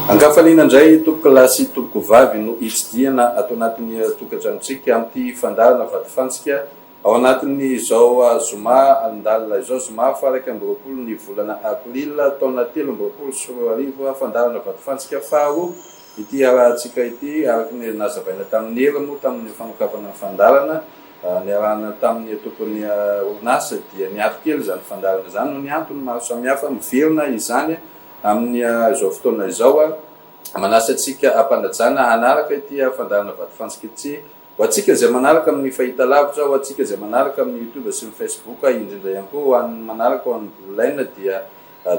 Ankafaliana indray tompokolahy sy tompokovavy no hitsidihana ato anatin'ny tokantranontsika amin'ity fandaharana vatofantsika ao anatin'izao zoma alindalina izao, zoma faha 21 ny volana april taona 2023, fandaharana vatofantsika faharoa ity arahantsika ity araka ny nazavaina tamin'ny hery moa tamin'ny fanokafana ny fandaharana niarahana tamin'ny tompon'ny orinasa dia niato kely izany fandaharana izany noho ny antony maro samihafa. Miverina izany Amin' izao fotoana izao, manasa antsika am-panajana hanaraka ity fandaharana vatofantsika ity. Ho antsika izay manaraka amin'ny fahitalavitra, ho antsika izay manaraka amin'ny YouTube sy ny Facebook, indrindra ihany koa ho an'ny manaraka ao amin'ny Blue Line dia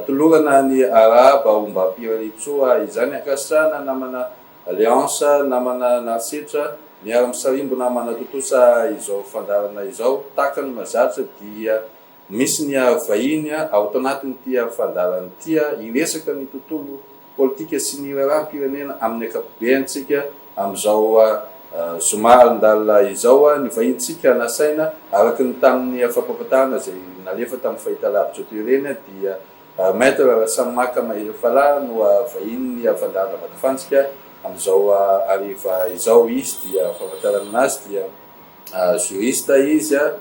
tolorana ny arahaba ombam-pirariantsoa izany. Ankasitrahana namana Léonce, namana Narisetra, miara-misarimbona manatontosa izao fandaharana izao. Tahaka ny mahazatra dia Misy ny vahiny ao anatin'ity fandaharana ity hiresaka ny tontolo politika sy ny raharaham-pirenena amin'ny ankapobeny tsika amin'izao zoma alindalina izao. Ny vahintsika nasaina araka ny tamin'ny fampahafantarana izay nalefa tamin'ny fahitalavitra teo ireny dia Maître Rasamimaka Maherifalahy no vahinin'ny fandaharana Vatofantsika amin'izao hariva izao. Izy dia fahafantarana azy dia. Juriste izy a.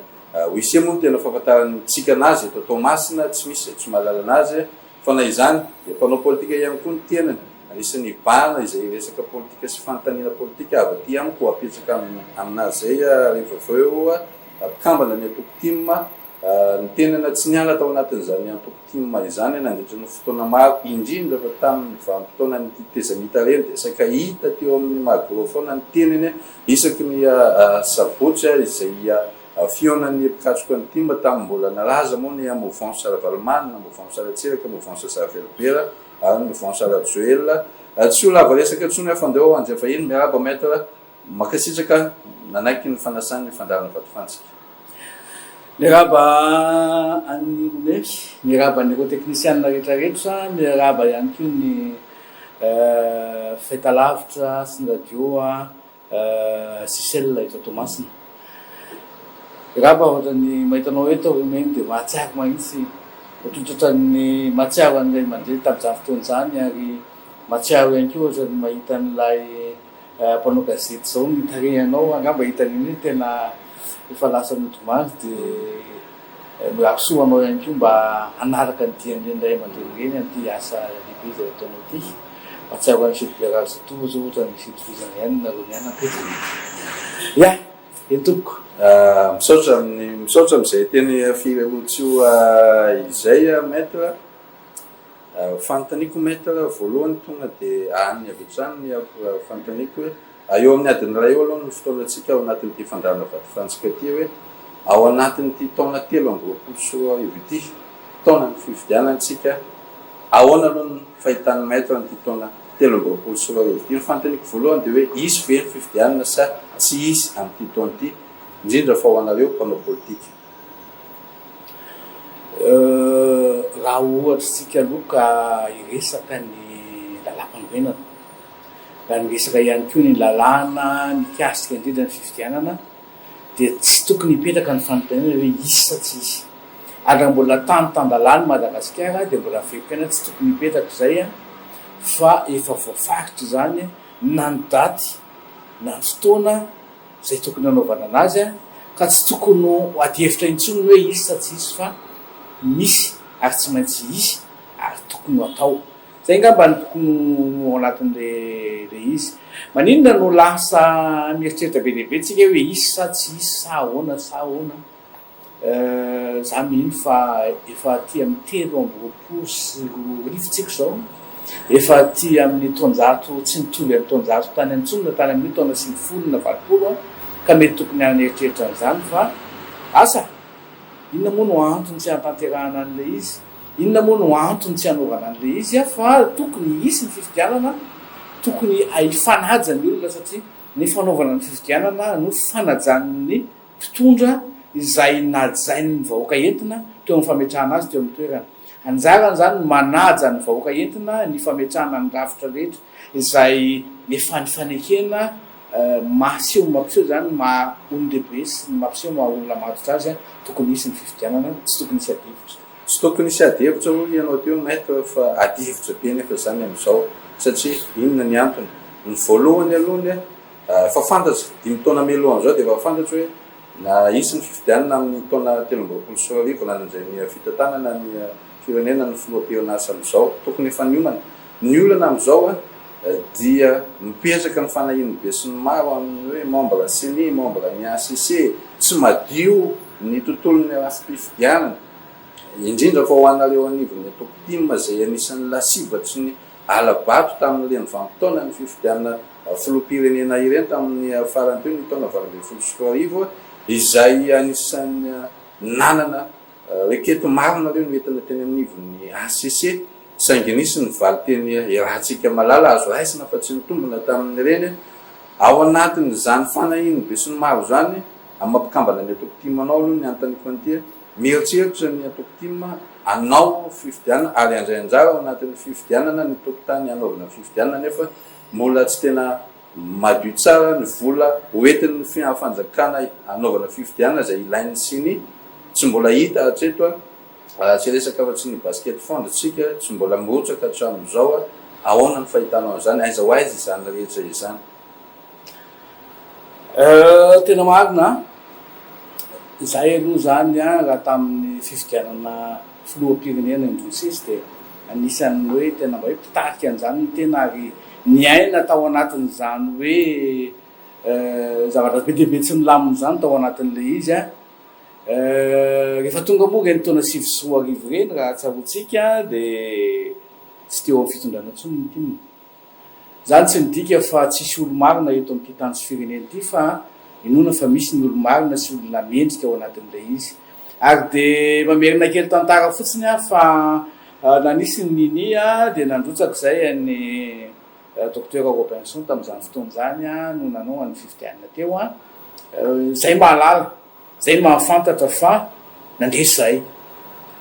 Huissier moa no tena fahafantarantsika anazy eto Toamasina, tsy misy izay tsy mahalala anazy. Fa na izany dia mpanao politika ihany koa ny tenany. Anisan'ny hibahana izay resaka politika sy fanontaniana politika avy aty amiko ho apetraka aminazy izay rehefa avy eo. Mpikambana ny antoko tim. Ny tenana tsy niala tao anatin'izany antoko tim izany nandritra ny fotoana maro, indrindra fa tamin'ny vanim-potoanan'ny tetezamita ireny dia saika hita teo amin'ny Magro foana ny tenany isaky ny sabotsy izay fihaonan'ny mpikatroka ny tim tamin'ny mbola nalaza moa ny mouvance Ravalomanana, mouvance Ratsiraka, mouvance Zafy Albert ary ny mouvance Rajoelina. Tsy ho lava resaka intsony aho fa ndeo handray vahiny. Miarahaba Maître. Mankasitraka nanaiky ny fanasan'ny fandaharana vatofantsika. Miarahaba an'i Romery, miarahaba an'ireo teknisianina rehetra rehetra, miarahaba ihany koa ny fahitalavitra sy ny radio Seychelles eto Toamasina. Miarahaba ohatran'ny mahita anao eto aho Romery dia mahatsiaro mahitsy, ohatrohatran'ny mahatsiaro an'ny ray aman-dreny tamin'izany fotoana izany ary mahatsiaro ihany koa ohatran'ny mahita an'ilay Mpanao gazety izao ny tarehinao angamba hitan'iny hoe tena efa lasa nodimandry dia mirary soa anao ihany koa mba hanaraka ny dian'ireny ray aman-dreny ireny amin'ity asa lehibe izay ataonao ity. Mahatsiaro an'i Gilbert Razotovo zao ohatran'ny misy itovizana ihany nareo mianaka eto. Ya, eny tompoko. Misaotra amin'ny misaotra amin'izay teny firarotsoa izay Maître. Fanontaniako Maître, voalohany tonga dia any avy hatrany ny fanontaniako hoe, eo amin'ny adiny iray eo aloha ny fotoanantsika ao anatin'ity fandaharana vatofantsika ity hoe, ao anatin'ity taona 2023 ity, taonan'ny fifidianana isika, ahoana aloha ny fahitan'ny Maître an'ity taona 2023 ity? Ny fanontaniako voalohany dia hoe, hisy ve ny fifidianana sa tsy hisy amin'ity taona ity, indrindra fa ho anareo mpanao politika? Raha ohatra isika aloha ka hiresaka ny lalàmpanorenana, raha niresaka ihany koa ny lalàna mikasika indrindra ny fifidianana dia tsy tokony hipetraka ny fanontaniana hoe hisy sa tsy hisy. Ary raha mbola tany tan-dalàna i Madagasikara dia mbola averiko ihany hoe tsy tokony hipetraka izay fa efa voafaritra izany na ny daty na ny fotoana izay tokony hanaovana anazy ka tsy tokony ho adihevitra intsony ny hoe hisy sa tsy hisy fa misy ary tsy maintsy hisy ary tokony ho atao. Izay angamba no tokony ho ao anatin'ilay ilay izy. Maninona no lasa mieritreritra be dia be tsika hoe hisy sa tsy hisy sa ahoana sa ahoana? Za mino fa efa aty amin'ny 2023 tsika izao, efa aty amin'ny taonjato tsy mitovy amin'ny taonjato tany intsony na tany amin'ny taona 90 na 80 ka mety tokony haneritreritra an'izany fa asa! Inona moa no antony tsy hanatanterahana an'ilay izy? Inona moa no antony tsy hanaovana an'ilay izy fa tokony hisy ny fifidianana, tokony hifanaja ny olona satria ny fanaovana ny fifidianana no fanajan'ny mpitondra izay najain'ny vahoaka entina teo amin'ny fametrahana azy teo amin'ny toerana. Anjarany izany ny manaja ny vahoaka entina ny fametrahana ny rafitra rehetra izay efa nifanekena mahaseho mampiseho izany ny maha olon-dehibe sy ny mampiseho maha olona matotra azy tokony hisy ny fifidianana, tsy tokony hisy adihevitra. Tsy tokony hisy adihevitra hoy ianao teo Maître fa adihevitra be nefa izany amin'izao. Satria inona ny antony? Ny voalohany aloha ny efa fantatra, dimy taona mialohan'izao dia efa fantatra hoe na hisy ny fifidianana amin'ny taona 2023 raha nandray ny fitantanana ny firenena ny filoham-pirenasa amin'izao. Tokony efa niomana. Ny olana amin'izao dia mipetraka ny fanahian'ny besinimaro amin'ny hoe membre ceni, membre ny HCC, tsy madio ny tontolon'ny rafi-pifidianana. Indrindra fa ho anareo anivon'ny antoko tim izay anisan'ny lasibatry ny hala-bato tamin'ireny vanim-potoanan'ny fifidianana filoham-pirenena ireny tamin'ny farany teo ny taona 2018 izay anisan'ny nanana requête maro nareo noentina teny anivon'ny HCC saingy nisy ny valinteny iarahantsika malala azo raisina fa tsy nitombina tamin'ireny. Ao anatin'izany fanahian'ny besinimaro izany amin'ny maha mpikambana ny antoko tim anao aloha ny anontaniako an'ity. Mieritreritra ny antoko tim hanao fifidianana ary handray anjara ao anatin'ny fifidianana ny tokontany hanaovana fifidianana nefa mbola tsy tena madio tsara ny vola hoentin'ny fanjakana hanaovana fifidianana izay ilain'ny ceni tsy mbola hita hatreto raha tsy hiresaka afa-tsy ny basket fond tsika tsy mbola mirotsaka hatramin'izao ahoana ny fahitanao an'izany aiza ho aiza izany rehetra izany. Tena marina an! Izahay aloha izany an, raha tamin'ny fifidianana filoham-pirenena indroa nisesy dia anisan'ny hoe tena mba hoe mpitarika an'izany ny tena ary niaina tao anatin'izany hoe zavatra be dia be tsy milamina izany tao anatin'ilay izy an. Rehefa tonga moa ireny taona 2009 ireny raha tsaroantsika dia tsy teo amin'ny fitondrana intsony ny tim. Izany tsy midika fa tsisy olo-marina eto amin'ity tany sy firenena ity fa inoana fa misy ny olo-marina sy olona mendrika ao anatin'ilay izy. Ary dia mamerina kely tantara fotsiny aho fa nanisy ny Nini dia nandrotsaka izay an'i Docteur Robinson tamin'izany fotoana izany no nanao an'ny fifidianana teo. Izay mahalala, izay mahafantatra fa nandresy izahay.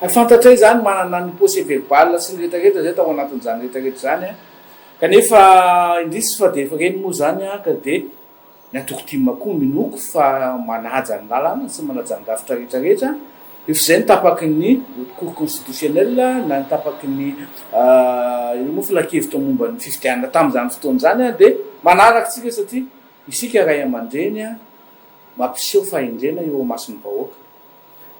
Ary fantatray izany, manana ny procès verbal sy ny rehetra rehetra izay tao anatin'izany rehetra rehetra izany. Kanefa indrisy fa dia efa ireny moa izany ka dia ny antoko tim koa minoako fa manaja ny lalàna sy manaja ny rafitra rehetra rehetra. Efa izay ny tapaky ny haute cour constitutionnelle na ny tapaky ny inona moa filankevitra momba ny fifidianana tamin'izany fotoana izany dia manaraka isika satria isika ray aman-dreny mampiseho fahendrena eo imason'ny vahoaka.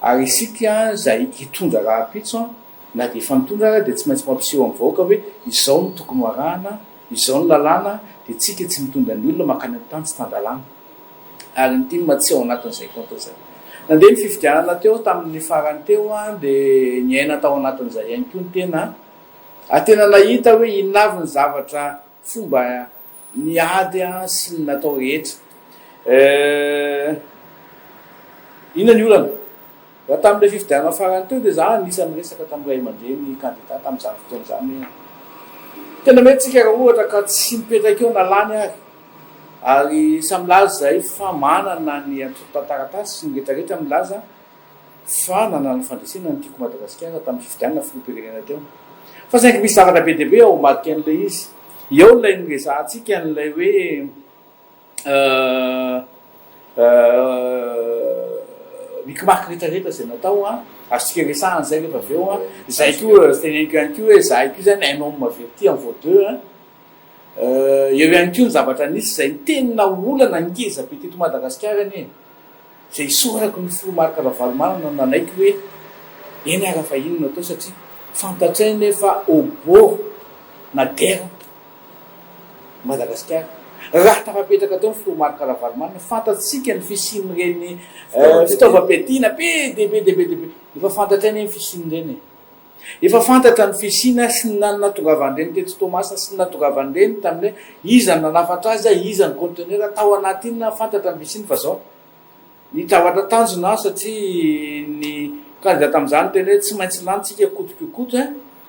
Ary isika izay hitondra rahampitso, na dia efa nitondra ara, dia tsy maintsy mampiseho amin'ny vahoaka hoe izao no tokony ho arahana, izao ny lalàna, dia tsika tsy mitondra ny olona mankany amin'ny tany tsy tan-dalàna. Ary ny tim tsy ao anatin'izay compte izay. Nandeha ny fifidianana teo tamin'ny farany teo, dia niaina tao anatin'izay ihany koa ny tena, ary tena nahita hoe inona avy ny zavatra fomba Ny ady sy ny natao rehetra. Eh, inona ny olana? Raha tamin'ilay fifidianana farany teo dia za anisan'ny niresaka tamin'ny ray aman-dreny kandida tamin'izany fotoana izany hoe tena mety tsika raha ohatra ka tsy mipetraka eo na lany ary. Ary samy milaza izahay fa manana ny antontan-taratasy sy ny rehetra rehetra milaza fa nanana fandresena ny Tiako Madagasikara tamin'ny fifidianana filoham-pirenena teo. Fa saingy misy zavatra be dia be ao ambadika an'ilay izy. Eo ilay niresahantsika an'ilay hoe micmac rehetra rehetra izay natao an, azontsika resahana izay rehefa avy eo an. Izay koa teneniko ihany koa hoe izahay koa izany un homme averti en vaut deux an. Eo ihany koa ny zavatra nisy izay tena olana ngeza be teto Madagasikara anie. Izay isaorako ny filoha Marc Ravalomanana nanaiky hoe eny ara fa iny no atao satria fantatray anie fa au bord na guerre Madagasikara. Raha tafapetraka teo ny filoha Marc Ravalomanana fantatsika ny fisian'ireny fitaovam-piadiana be dia be dia be dia be. Efa fantatray anie ny fisian'ireny e. Efa fantatra ny fisiana sy ny nahatongavan'ireny teto Toamasina sy ny nahatongavan'ireny tamin'ny hoe iza no nanafatra azy, iza ny conteneur tao anaty inona, fantatra ny fisiany fa zao ny zavatra tanjona satria ny candidat tamin'izany niteny hoe tsy maintsy lany tsika coute que coute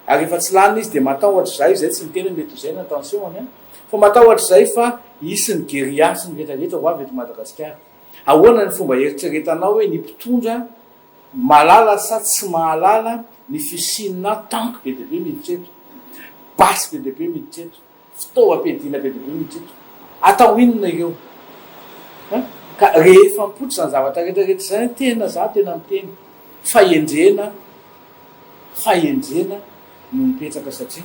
ary rehefa tsy lany izy dia matahotra izahay, izay tsy niteny hoe mety ho izay ny intention-ny fa matahotra izahay fa hisy ny guerilla sy ny rehetra rehetra ho avy eto Madagasikara. Ahoana ny fomba eritreretanao hoe ny mpitondra Mahalala sa tsy mahalala ny fisiana tank be dia be miditra eto, basy be dia be miditra eto, fitaovam-piadiana be dia be miditra eto. Atao inona ireo? An? Ka rehefa mipoitra izany zavatra rehetra rehetra izany, tena za tena miteny, fahendrena, fahendrena no mipetraka satria.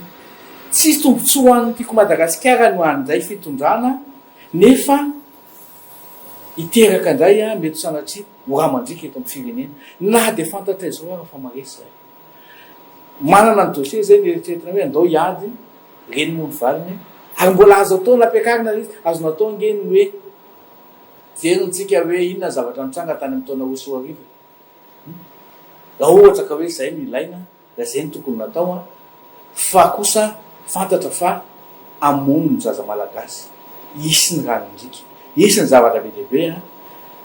Tsy tombontsoa ho an'ny Tiako Madagasikara no handray fitondrana nefa hiteraka indray mety ho sanatria ho ra mandriaka eto amin'ny firenena. Na dia fantatray izao ara fa maresy izahay. Manana ny dossier izay nieritreretina hoe andao hiady, ireny moa ny valiny. Ary mbola azo atao nampiakarina ilay izy, azo natao ange ny hoe jerintsika hoe inona ny zavatra nitranga tany amin'ny taona 2002 e. Raha ohatra ka hoe izay no ilaina, Raha izay no tokony natao an! Fa kosa fantatra fa hamono ny zaza malagasy, hisy ny rano indrika, hisy ny zavatra be dia be an!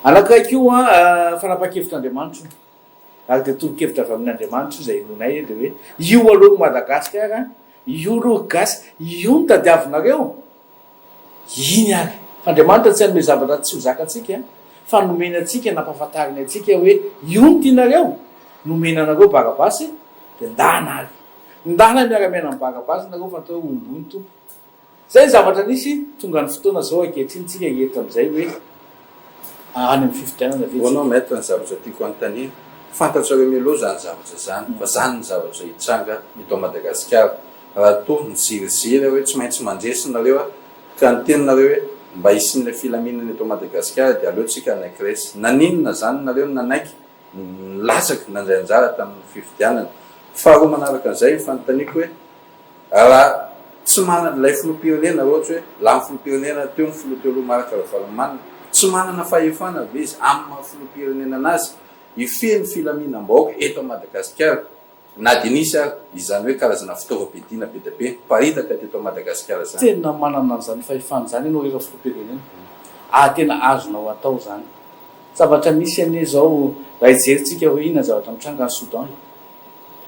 Anankiray koa an, fanapahan-kevitr'Andriamanitra io, ary dia tolo-kevitra avy amin'Andriamanitra io izay inoanay dia hoe io aloha ry Madagasikara, io aloha ry gasy, io no tadiavinareo? Iny ary. Fa Andriamanitra tsy hanome zavatra tsy ho zakantsika, fa nomeny antsika, nampahafantariny antsika hoe io no tianareo, nomena anareo Barabasy, dia ndana ary. Ndana miara-miaina amin'i Barabasy nareo fa atao hoe homboy ny Tompo. Izay ny zavatra nisy, tonga ny fotoana izao ankehitriny tsika hihevitra amin'izay hoe any amin'ny fifidianana ve Hoanao tsika. Maître ny zavatra tiako hanontaniana, fantatrareo mialoha izany zavatra izany, fa izany ny zavatra hitranga eto Madagasikara. Raha toa niziriziry hoe tsy maintsy mandresy nareo aho ka niteny nareo hoe mba hisian'ilay filaminana eto Madagasikara dia aleo tsika hanaiky resy. Naninona zany nareo no nanaiky nilatsaka nandray anjara tamin'ny fifidianana? Faharoa manaraka an'izay ny fanontaniako hoe raha tsy manana ilay filoham-pirenena ohatra hoe lany filoham-pirenena teo ny filoha teo aloha Marc Ravalomanana, tsy manana fahefana ve izy amin'ny maha filoham-pirenena anazy hifehy ny filaminam-bahoaka eto Madagasikara? Na dia nisy ary izany hoe karazana fitaovam-piadiana be dia be niparitaka teto Madagasikara izany. Tena manana an'izany fahefana izany ianao rehefa filoham-pirenena. Ary tena azonao atao izany. Zavatra misy anie izao, raha hijery tsika hoe inona ny zavatra mitranga any Soudan e.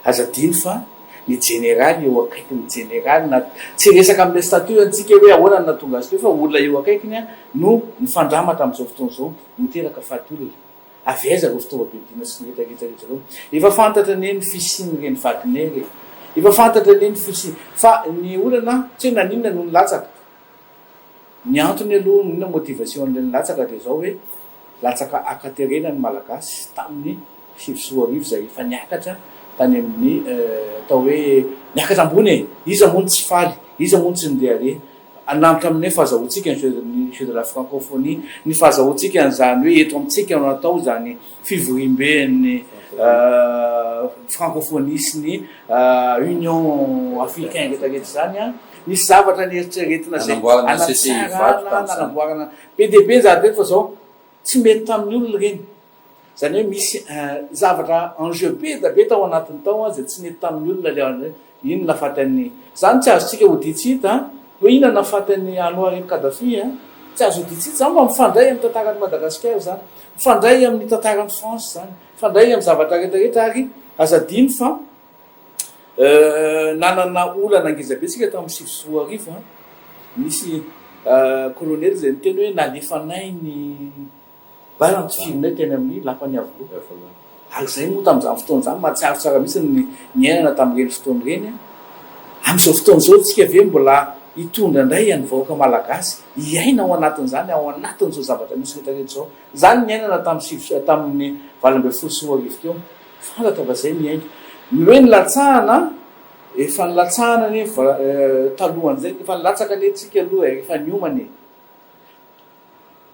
Aza adino fa ny jeneraly eo akaikin'ny jeneraly na, tsy hiresaka amin'ilay statut antsika hoe ahoana no nahatonga azy teo fa olona eo akaikiny no mifandramatra amin'izao fotoana izao, miteraka faty olona. Avy aiza ireo fitaovam-piadiana sy ny rehetra rehetra rehetra ireo? Efa fantatra anie ny fisian'ireny Wagner e! Efa fantatra anie ny fisian-, fa ny olana tsy hoe naninona no nilatsaka. Ny antony aloha, inona motivation an'ilay nilatsaka dia izao hoe, latsaka ankaterena ny Malagasy tamin'ny 2009 izay efa niakatra tany amin'ny atao hoe niakatra ambony e! Iza moa no tsy faly? Iza moa no tsy nirehareha? Hanampy amin'ny hoe fahazahoantsika ny jeux ny jeux de la francophonie, ny fahazahoantsika an'izany hoe eto amintsika no atao izany fivoriamben'ny francophonie sy ny union africain rehetra rehetra izany an, nisy zavatra nieritreretina izay Nanamboarana ny CCI Ivato hanatsarana, tamin'izany. nanamboarana be dia be ny zavatra eto fa izao tsy mety tamin'ny olona ireny. Izany hoe misy zavatra enjeu be dia be tao anatiny tao izay tsy nety tamin'ny olona ilay hoe inona nahafaty an'i, izany tsy azontsika odian tsy hita an, hoe inona nahafaty an'i Anwar El Kadhafi an, tsy azo odian tsy hita, izany mba mifandray amin'ny tantaran'i Madagasikara izany, mifandray amin'ny tantaran'i France izany, mifandray amin'ny zavatra rehetra rehetra ary aza adino fa nanana olana ngeza be isika tamin'ny 2009 an, nisy colonel izay niteny hoe nalefanay ny Bala notifirinay teny amin'ny lapan'i Iavoloha. Ary izay moa tamin'izany fotoana izany, mahatsiaro tsara mihitsy ny niainana tamin'ireny fotoana ireny. Amin'izao fotoana izao isika ve mbola hitondra indray ny vahoaka malagasy hiaina ao anatin'izany, ao anatin'izao zavatra misy rehetra rehetra izao. Izany niainana tamin'ny sivy, tamin'ny 2018 teo. Fantatra fa izay ny ainga. Ny hoe nilatsahana, efa nilatsahana anie talohan'izay, efa nilatsaka anie isika aloha e, efa niomana e.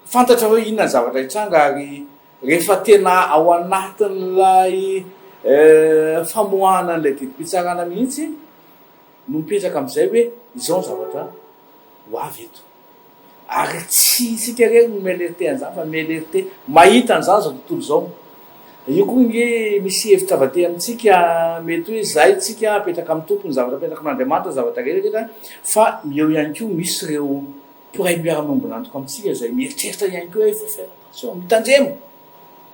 Fantatra hoe inona ny zavatra hitranga ary rehefa tena ao anatin'ilay famoahana an'ilay didim-pitsarana mihitsy no mipetraka amin'izay hoe izao ny zavatra ho avy eto. Ary tsy isika irery no mi-alerter an'izany fa mi-alerter, mahita an'izany izao tontolo izao. Io koa ange misy hevitra avy aty amintsika mety hoe izay tsika apetraka amin'ny Tompo ny zavatra apetraka amin'Andriamanitra ny zavatra rehetra fa eo ihany koa misy ireo Mpiray miara-miombon'antoka amintsika izay mieritreritra ihany koa hoe faut faire attention, mitandrema,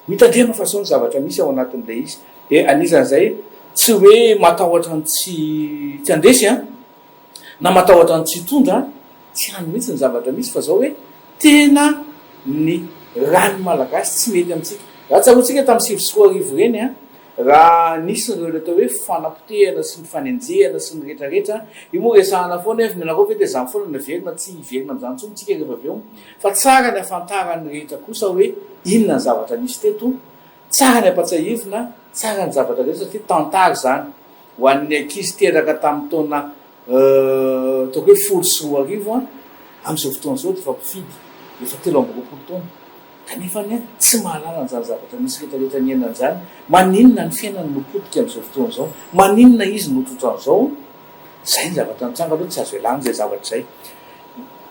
mitandrema fa sao ny zavatra misy ao anatin'ilay izy. Dia anisan'izay tsy hoe matahotra ny tsy tsy handresy an, na matahotra ny tsy hitondra, tsy any mihitsy ny zavatra misy fa zao hoe tena ny ran'ny Malagasy tsy mety amintsika. Raha tsaroantsika tamin'ny 2009 ireny an, Raha nisy ireo atao hoe fanapotehana sy ny fanenjehana sy ny rehetra rehetra, io moa resahana foana hoe nareo ve dia izany foana no heverina, tsy hiverina amin'izany intsony tsika rehefa avy eo, fa tsara ny ahafantaran'ny rehetra kosa hoe inona ny zavatra nisy teto, tsara ny ampatsiahivina, tsara ny zavatra rehetra satria tantara izany ho an'ny ankizy teraka tamin'ny taona. Ataoko hoe 2010 an, amin'izao fotoana izao dia efa mpifidy, efa 23 taona, kanefa anie tsy mahalala an'izany zavatra misy rehetra rehetra niainany izany, maninona ny fiainany no potika amin'izao fotoana izao, maninona izy no totran'izao, izay ny zavatra nitranga aloha tsy azo ialana izay zavatra izay.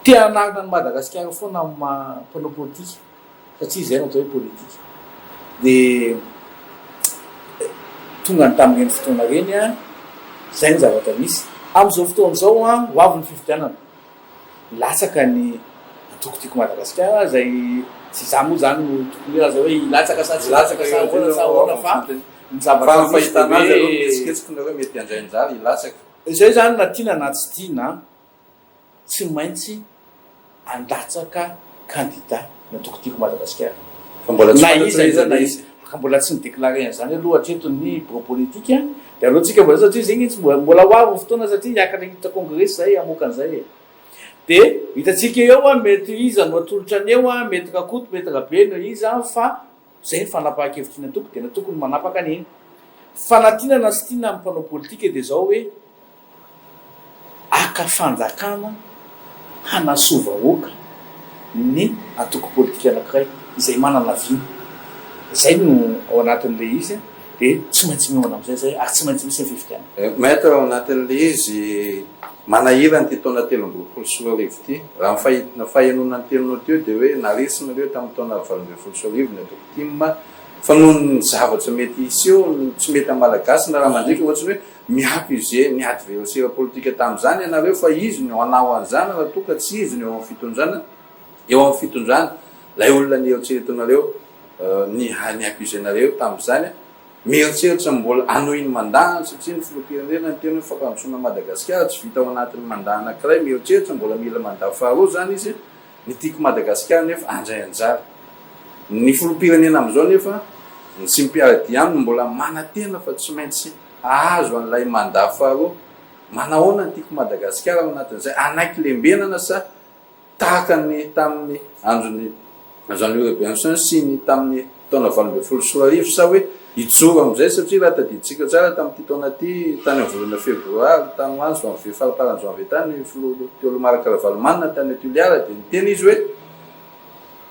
Te hanarina an'i Madagasikara foana amin'ny maha mpanao politika. satria izay no atao hoe politika. Dia tonga ny tamin'ireny fotoana ireny an, izay ny zavatra misy. Amin'izao fotoana izao an, ho avy ny fifidianana. Milatsaka ny antoko Tiako Madagasikara izay tsy izaho moa izany no tokony hilaza hoe hilatsaka sa tsy hilatsaka sa ahoana sa ahoana fa ny zavatra misy dia hoe. Mihetsiketsika nareo mety handray anjara hilatsaka. Izay izany na tiana na tsy tiana. tsy maintsy handatsaka kandida ny antoko Tiako Madagasikara. Fa mbola tsy Na fantatro iza hoe iza na ilay iza. Ka mbola tsy ni-declarer an'izany aloha hatreto ny bureau politique. Dia aleo tsika mbola satria izay nge tsy mbola mbola ho avy ny fotoana satria hiakatra hiditra kongresy izay hamoaka an'izay e. Dia hitantsika eo an, mety iza no atolotra ny eo an, mety Rakoto, mety Rabe no iza fa izay ny fanapahan-kevitry ny antoko dia ny antoko no manapaka an'iny. Fa na tiana na tsy tiana amin'ny mpanao politika dia izao hoe haka fanjakana hanasoa vahoaka ny antoko politika anankiray izay manana vina. Izay no ao anatin'ilay izy dia tsy maintsy miomana amin'izay izay ary tsy maintsy misy ny fifidianana. Maître, ao anatin'ilay izy, manahirana ity taona 2023 ity. Raha ny fahenoana ny teninao teo dia hoe naresy nareo tamin'ny taona 2018 ny antoko tim fa noho ny zavatra mety hiseho tsy mety amin'ny Malagasy na raha mandriaka ohatry ny hoe Mi-accuser ny adversaire politique tamin'izany ianareo fa izy no hanao an'izany raha toa ka tsy izy no eo amin'ny fitondrana, eo amin'ny fitondrana ilay olona nieritreretinareo ny ni-accuser-nareo tamin'izany, mieritreritra ny mbola hanohy ny mandat satria ny filoham-pirenena niteny hoe fampandrosoana an'i Madagasikara tsy vita ao anatin'ny mandat anankiray, mieritreritra mbola mila mandat faharoa izany izy, ny tiako Madagasikara nefa handray anjara. Ny filoham-pirenena amin'izao nefa ny sy ny mpiara-dia aminy mbola manantena fa tsy maintsy hahazo an'ilay mandat faharoa. Manahoana ny tiako Madagasikara ao anatin'izay? Hanaiky lembenana sa tahaka ny tamin'ny andron'i Jean Louis Robinson sy ny tamin'ny taona 2018 sa hoe hijoro amin'izay satria raha tadidintsika tsara tamin'ity taona ity tany amin'ny volana febroary tany ho any janvier faramparan'ny janvier tany ny filoha teo aloha Marc Ravalomanana tany Toliara dia niteny izy hoe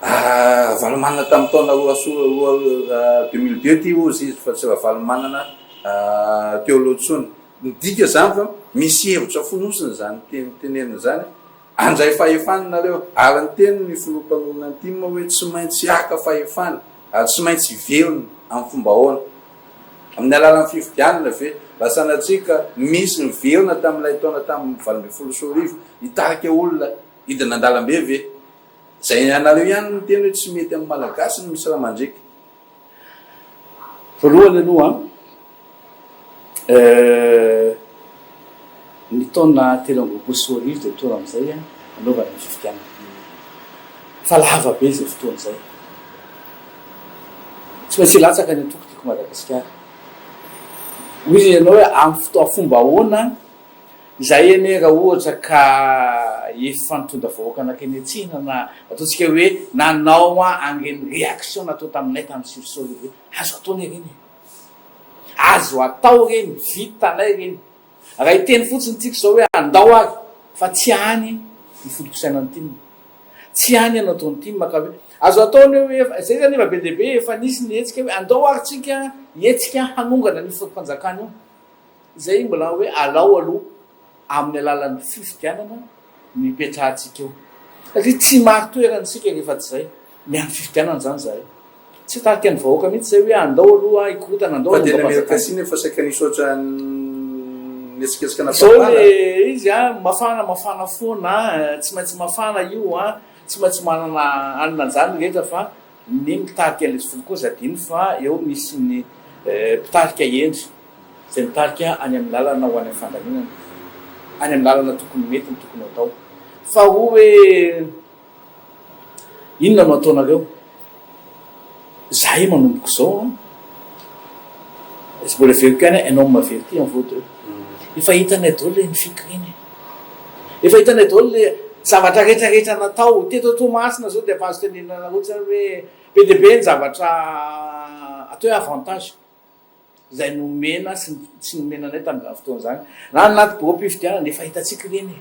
Ravalomanana tamin'ny taona roa sy roa 2002 ity hozy izy fa tsy Ravalomanana teo aloha intsony. Midika izany fa misy hevitra fonosiny izany teny tenenina izany. Handray fahefana nareo. Ary niteny ny filoha mpanorina ny tim hoe tsy maintsy haka fahefana ary tsy maintsy hiverina amin'ny fomba ahoana? Amin'ny alalan'ny fifidianana ve? Raha sanatria ka misy niverina tamin'ilay taona tamin'ny 2018 hitarika olona hidina an-dalambe ve? Izay anareo ihany no miteny hoe tsy mety amin'ny Malagasy ny misy ra mandriaka. Voalohany aloha ny taona 2023 dia taona amin'izay hanaovana ny fifidianana. Fa lava be izay fotoana izay. Tsy maintsy hilatsaka ny antoko Tiako Madagasikara. Hoy izy ianao hoe amin'ny fotoa fomba ahoana Izahay anie raha ohatra ka efa nitondra vahoaka nankeny an-tsena na ataontsika hoe nanao an'ireny réaction natao taminay tamin'ny 2009 ireny, azo atao anie ireny e! Azo atao ireny, vitanay ireny. Raha hiteny fotsiny tsika izao hoe andao ary fa tsy any ny foto-pisainan'ny tim. Tsy any no ataon'ny tim ka hoe azo atao anie hoe, izay izany efa be dia be efa nisy ny hetsika hoe andao ary tsika hihetsika hanongana an'io filoham-panjakana io. Izay mbola hoe alao aloha amin'ny alalan'ny fifidianana no hipetrahantsika eo. Satria tsy marin-toerana isika rehefa tsy izay. Miandry fifidianana izany izahay. Tsy hitarika ny vahoaka mihitsy izay hoe andao aloha hikorontana, andao Fa dia hanongam-panjakana. ny Amerikasina efa saika nisy ohatran'ny nihetsiketsika Izao nampafana. le izy an, mafana mafana foana an, tsy maintsy mafana io an, tsy maintsy manana hanina an'izany ny rehetra fa ny mitarika an'ilay filoha koa aza adino fa eo misy ny mpitarika hendry. izay mitarika any amin'ny lalana ho any amin'ny fandaminana, any amin'ny lalana tokony mety ny tokony ho atao. Faharoa hoe inona no ataonareo? Zahay manomboka izao an, tsy mbola heveriko ihany un homme averti en vaut deux. Efa hitanay daholo ilay nifiky ireny e. Efa hitanay daholo ilay zavatra rehetra rehetra natao. Teto Toamasina izao dia efa azo tenenina anareo tsara hoe be dia be ny zavatra atao hoe avantage. Izay nomena sy tsy nomena anay tamin'izany fotoana izany. Na ny anaty biraom-pifidianana, efa hitantsika ireny e.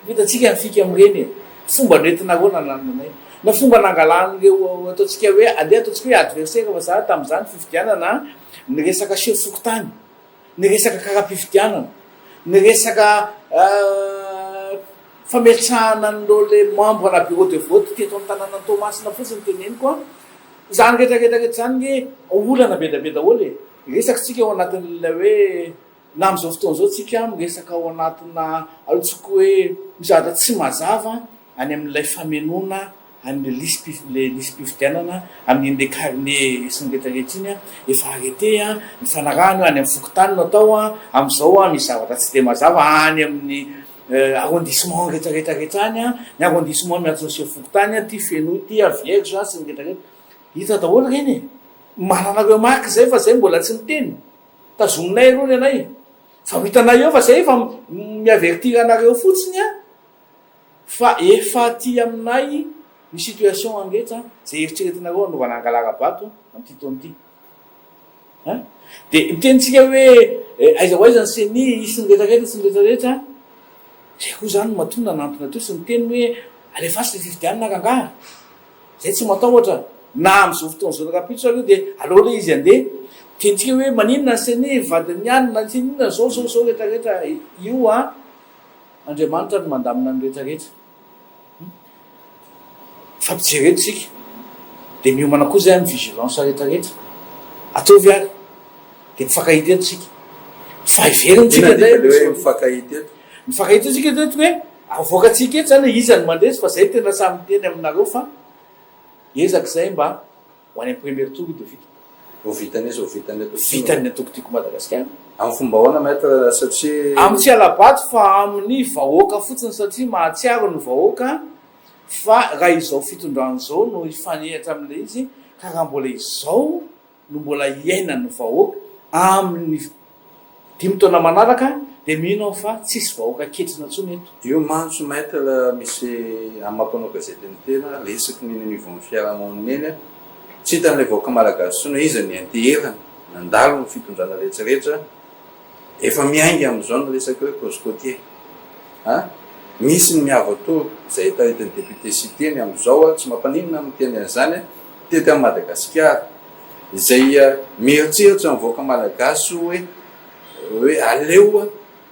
Efa hitantsika ny fika amin'ireny e. Fomba nentinareo nananana anay. Na fomba nangalan'ireo ataontsika hoe, andeha ataontsika hoe adversaire fa za tamin'izany fifidianana, ny resaka chef fokontany, ny resaka kara-pifidianana, ny resaka fametrahana an'ireo le membre na bureau de vote teto an-tanànan'i Toamasina fotsiny teneniko an. Izany rehetra rehetra rehetra izany nge olana be dia be daholo e! Resaka tsika ao anatin'ilay hoe na amin'izao fotoana izao tsika miresaka ao anatina antsoiko hoe misy zavatra tsy mazava any amin'ilay famenoana an'ilay lisi ilay lisi-pifidianana amin'iny ilay carnet sy ny rehetra rehetra iny an, efa arrêté an, ny fanarahana io any amin'ny fokontany no atao an, amin'izao an misy zavatra tsy dia mazava any amin'ny arrondissement rehetra rehetra rehetra any an, ny arrondissement miantso ny chef fokontany an, ty fenoy ty an, vierge an, sy ny rehetra rehetra, hita daholo ireny e, manana remarque zay fa zay mbola tsy niteny, tazominay aloha ny anay, fa ho hitanay eo fa zay efa mi-avertir anareo fotsiny an, fa efa aty aminay ny situation angetra zay eritreretinareo hanaovana angalara-bato amin'ity taona ity. An! Dia miteny tsika hoe aiza ho aiza ny ceni, hisy ny rehetra rehetra sy ny rehetra rehetra. Zay koa zany matoa nanantona teo sy niteny hoe alefaso le fifidianana rangaha. Zay tsy matahotra. Na amin'izao fotoana izao rahampitso ary io dia aleo le izy handeha. Miteny tsika hoe maninona ny ceni, vadin'ny anona, ny inona zao zao zao rehetra rehetra. Io an, Andriamanitra no mandamina ny rehetra rehetra. Mifampijery eto isika dia miomana koa izay amin'ny vigilance rehetra rehetra. Ataovy ary dia mifankahita eto isika. Fa heverina tsika indray hoe mifankahita eto. Mifankahita isika eto hoe avoakantsika eto izany hoe iza no mandresy fa izay tena samy miteny aminareo fa ezaka izay mba Ho any amin'ny premier tour io dia vita. Ho vitan'iza? Ho vitan'ny antoko Tiako? Vitan'ny antoko Tiako Madagasikara. Amin'ny fomba ahoana Maître satria. Amin'ny tsy hala-bato fa amin'ny vahoaka fotsiny satria mahatsiaro ny vahoaka fa raha izao fitondrana izao no hifanehatra amin'ilay izy ka raha mbola izao no mbola hiainan'ny vahoaka amin'ny Dimy taona manaraka dia mino aho fa tsisy vahoaka ketrina intsony eto. Io mantsy Maître misy amin'ny maha mpanao gazety ny tena, resaky ny eny anivon'ny fiarahamonina eny, tsy hitan'ilay vahoaka malagasy intsony hoe iza no ianteherana, nandalo ny fitondrana rehetra rehetra, efa miainga amin'izao ny resaka hoe cause côtier a! Misy ny miavoatoa izay taritin'ny député Siteny amin'izao, tsy mampaninona ny miteny an'izany, teto amin'i Madagasikara. Izay mieritreritra ny vahoaka malagasy hoe hoe aleo,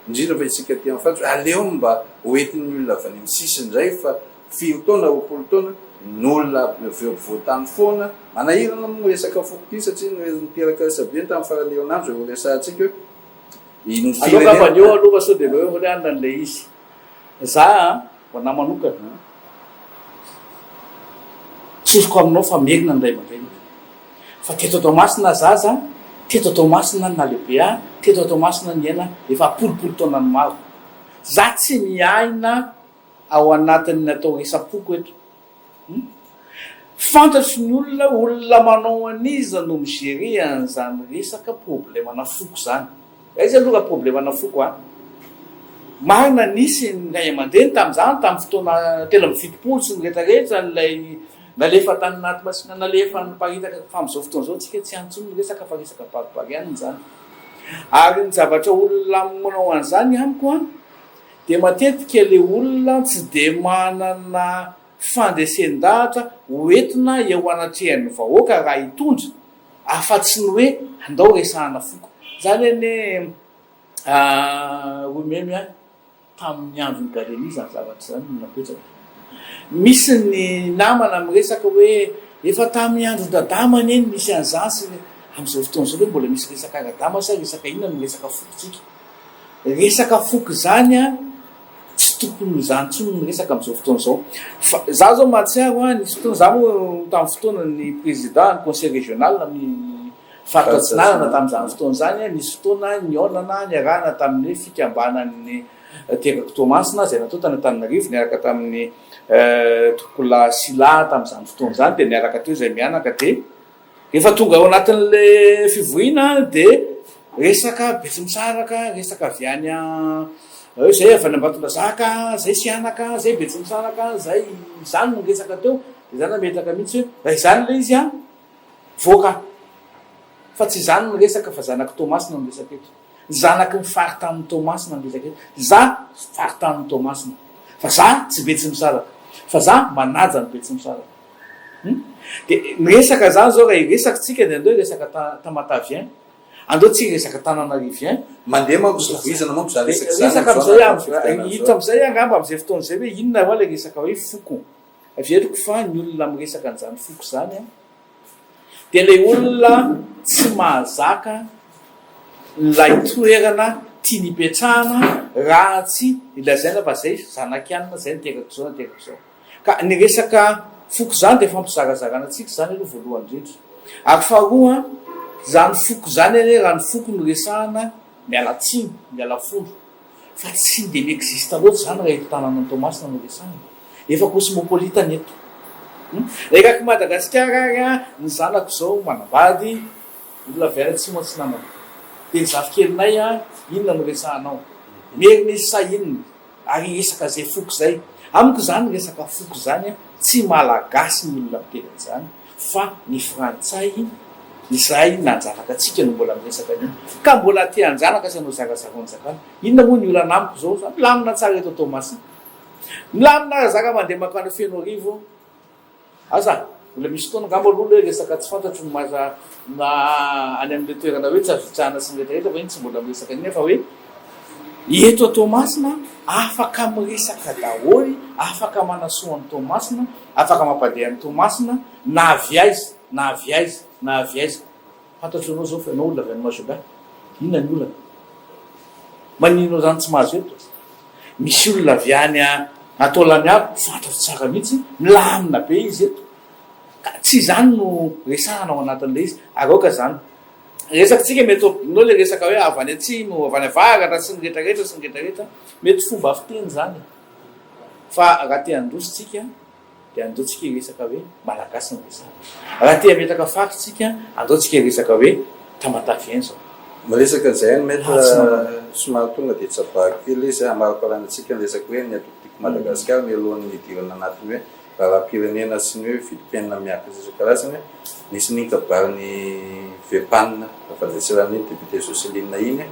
indrindra fa isika aty amin'ny faritra, hoe aleo mba ho entin'ny olona avy any amin'ny sisiny indray fa firy taona, 20 taona, ny olona avy eo ampovoan-tany foana. Manahirana moa ny resaka foko ity satria niteraka resabe ny tamin'ny faran'ny herinandro izay ho resahantsika hoe ny Aleo angamba ny eo aloha fa sao dia aleo eo ihany ilay izy. Za an, ho anah manokana, Tsoriko aminao fa merina ny ray aman-dreniko. Fa teto Toamasina zaza, teto Toamasina nalehibe ahy, teto Toamasina niaina efa am-polopolo taonany maro. Za tsy miaina ao anatin'ny atao resa-poko eto. Hum. Fantatry ny olona hoe olona manao an'iza no mi-gerer an'izany resaka problème-na foko izany. Aiza aloha raha problème-na foko an! Marina nisy ny ray aman-dreny tamin'izany, tamin'ny fotoana 73 sy ny rehetra rehetra ilay nalefa tany anaty machine nalefa niparitaka fa amin'izao fotoana izao tsika tsy any intsony ny resaka fa resaka baribary ihany izany. Ary ny zavatra olona manao an'izany amiko an, dia matetika ilay olona tsy dia manana fandresen-dahatra ho entina eo anatrehan'ny vahoaka raha hitondra afa-tsy ny hoe andao resahana foko. Izany anie Romemy a, tamin'ny andron'i Gallieni izany zavatra izany no napetraka. Misy ny namana miresaka hoe efa tamin'ny andron-dRadama anie no nisy an'izany sy ny, amin'izao fotoana izao ve mbola misy resaka Radama sa resaka inona no resaka fokontsika? Resaka foko izany an, tsy tokony ho izany intsony ny resaka amin'izao fotoana izao. Fa za zao mahatsiaro an, nisy fotoana, za moa tamin'ny fotoana ny président ny conseil régional amin'ny faritra atsinanana tamin'izany fotoana izany an, nisy fotoana nihaonana niarahana tamin'ny fikambanan'ny Terako Toamasina izay natao tany Antananarivo niaraka tamin'ny Tompokolahy Sylla tamin'izany fotoana izany dia niaraka teo izay mianaka dia Rehefa tonga ao anatin'ilay fivoriana dia resaka Betsimisaraka, resaka avy any hoe zay avy any Ambatondrazaka, zay Sihanaka, zay Betsimisaraka, zay izany no resaka teo, dia za nametraka mihitsy hoe raha izany ilay izy an, voaka. Fa tsy izany no resaka fa zanak'i Toamasina no resaka eto. Zanaky ny faritanin'i Toamasina no resaka eto. Za faritanin'i Toamasina. Fa za tsy Betsimisaraka. Fa za manaja ny Betsimisaraka. Hum? Dia ny resaka zany zao raha hiresaka tsika dia andeo hiresaka Tamatavien. Andao tsika hiresaka Tananarivien. Mandeha manko sy voizina manko zany resaka zany Resaka amin'izao amizay anatin'ny fifidianana hita zao. amizay angamba amizay fotoana izay hoe inona hoa ilay resaka hoe foko. Averiko fa ny olona miresaka an'izany foko izany an, dia ilay olona tsy mahazaka ilay toerana tiany hipetrahana raha tsy lazaina fa zay zanak'i anona zay niteraka izao niteraka izao. Ka ny resaka foko izany dia fampizarazarana antsika izany aloha voalohany indrindra. Ary faharoa, izany foko izany anie raha ny foko no resahana, miala tsiny, miala folo, fa tsy dia mi-existe loatra izany raha eto tanànan'i Toamasina no resahana. Efa cosmopolite ny eto. Erak'i Madagasikara ary an, ny zanako izao manambady olona avy any atsimo atsinanana. Dia ny zafikelinay an, inona no resahanao? Merina izy sa inona? Ary resaka izay foko izay. Amiko izany resaka foko izany an, tsy malagasy ny olona miteny an'izany fa ny frantsay izay nanjanaka antsika no mbola miresaka an'io. Ka mbola te hanjanaka sy hanao zarazaraon-jakana. Inona moa ny olana amiko izao? Za milamina tsara eto Toamasina. Milamina ary zaka mandeha mankany Fenoarivo aza mbola misy fotoana angamba aloha le resaka tsy fantatro ny maha na any amin'ilay toerana hoe tsy azo itsahana sy ny rehetra rehetra fa iny tsy mbola miresaka an'iny fa hoe eto Toamasina afaka miresaka daholo afaka manasoa an'i Toamasina afaka mampandeha an'i Toamasina na avy aiza na avy aiza na avy aiza Fantatro ianao zao fa ianao olona avy any Majunga. Inona ny olana? Maninona ianao zany tsy mahazo eto? Misy olona avy any Taolagnaro, fantatro tsara mihitsy, milamina be izy eto. Ka tsy izany no resahana ao anatin'ilay izy. Ary aoka izany. Resakitsika mety ho adinonao ilay resaka hoe avy any atsimo, avy any avaratra sy ny rehetrarehetra sy ny rehetrarehetra. Mety fomba fiteny izany. Fa raha te handroso tsika, dia andao tsika hiresaka hoe Malagasy no resahana. Raha te hametraka faritra tsika, andao tsika hiresaka hoe Tamatave izao. Miresaka an'izay ihany Maître, somary tonga dia tsabahako kely ilay izy, hamariparana antsika ny resaka hoe ny antoko Tiako Madagasikara mialohan'ny hidirana anatin'ny hoe raharaham-pirenena sy ny hoe vidim-piainana miakatra isan-karazany. Nisy ny kabarin'ny Vepan Rafandriatsirano iny, député Jocelyne iny,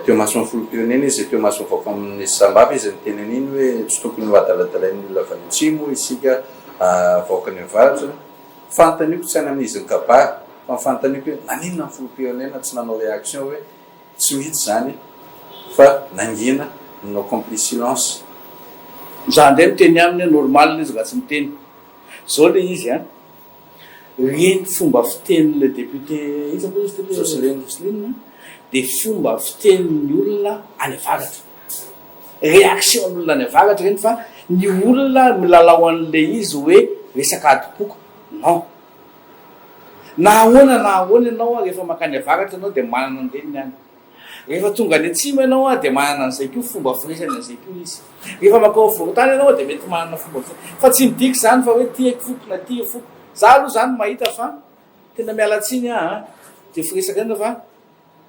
teo imason'ny filoham-pirenena izy, teo imason'ny vahoakan'i Sambava izy niteny an'iny hoe tsy tokony ho adaladalain'ny olona avy any atsimo isika vahoakan'ny avaratra. Fanontaniako tsy any amin'izy nikabary fa ny fanontaniako hoe naninona ny filoham-pirenena tsy nanao réaction hoe tsy mihitsy izany fa nangina nanao complice silence. Za ndray miteny aminy hoe normal izy raha tsy miteny. Zao le izy an, Ireny fomba fitenin'ilay député iza moa izy teo? Jocelyne. Jocelyne dia fomba fitenin'ny olona any avaratra. Réaction ny olona any avaratra ireny fa ny olona milalao an'ilay izy hoe resaka adim-poko. Non. Na ahoana na ahoana ianao rehefa mankany avaratra ianao dia manana an'ireny ny any. Rehefa tonga any atsimo ianao dia manana an'izay koa fomba firesany an'izay koa izy. Rehefa mankao afovoan-tany ianao dia mety manana fomba firesany. Fa tsy midika izany fa hoe tia foko na tia foko. Za aloha izany mahita fa tena miala tsiny aho an, dia firesaka ihany fa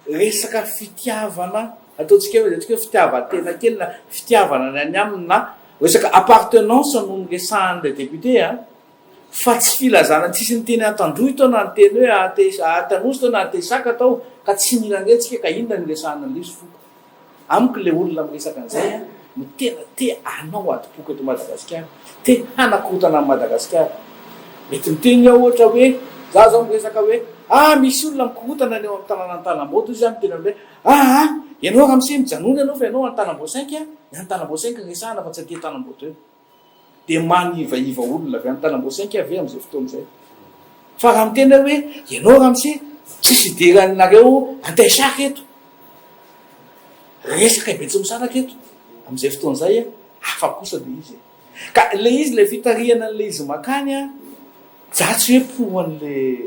resaka fitiavana, ataontsika hoe ataontsika hoe fitiavan-tena kely na fitiavana ny any aminy na resaka appartenance no niresahan'ilay député an. Fa tsy filazana tsisy niteny Antandroy tao na niteny hoe Antanosy tao na Antesaka tao ka tsy mila an'ireny tsika ka inona no iresahana an'ilay izy foko. Amiko ilay olona miresaka an'izay an no tena te hanao adim-poko eto Madagasikara, te hanakorontana an'i Madagasikara. Mety miteny aho ohatra hoe, za zao miresaka hoe ah misy olona mikorontana any eo amin'ny tanànan'i Tanambao toy izany miteny amin'ilay hoe ah ah ianao ramose mijanona ianao fa ianao any Tanambao cinq an, ny any Tanambao cinq no resahana fa tsy aty Tanambao deux. Dia manivaiva olona avy any Tanamboasainky aho ve amin'izay fotoana izay? Fa raha miteny aho hoe ianao ramose tsisy idiranareo Antaisaka eto, resaka i Betsimisaraka eto, amin'izay fotoana izay hafa kosa ilay izy e. Ka ilay izy, ilay fitarihana an'ilay izy makany an, za tsy hoe pour an'ilay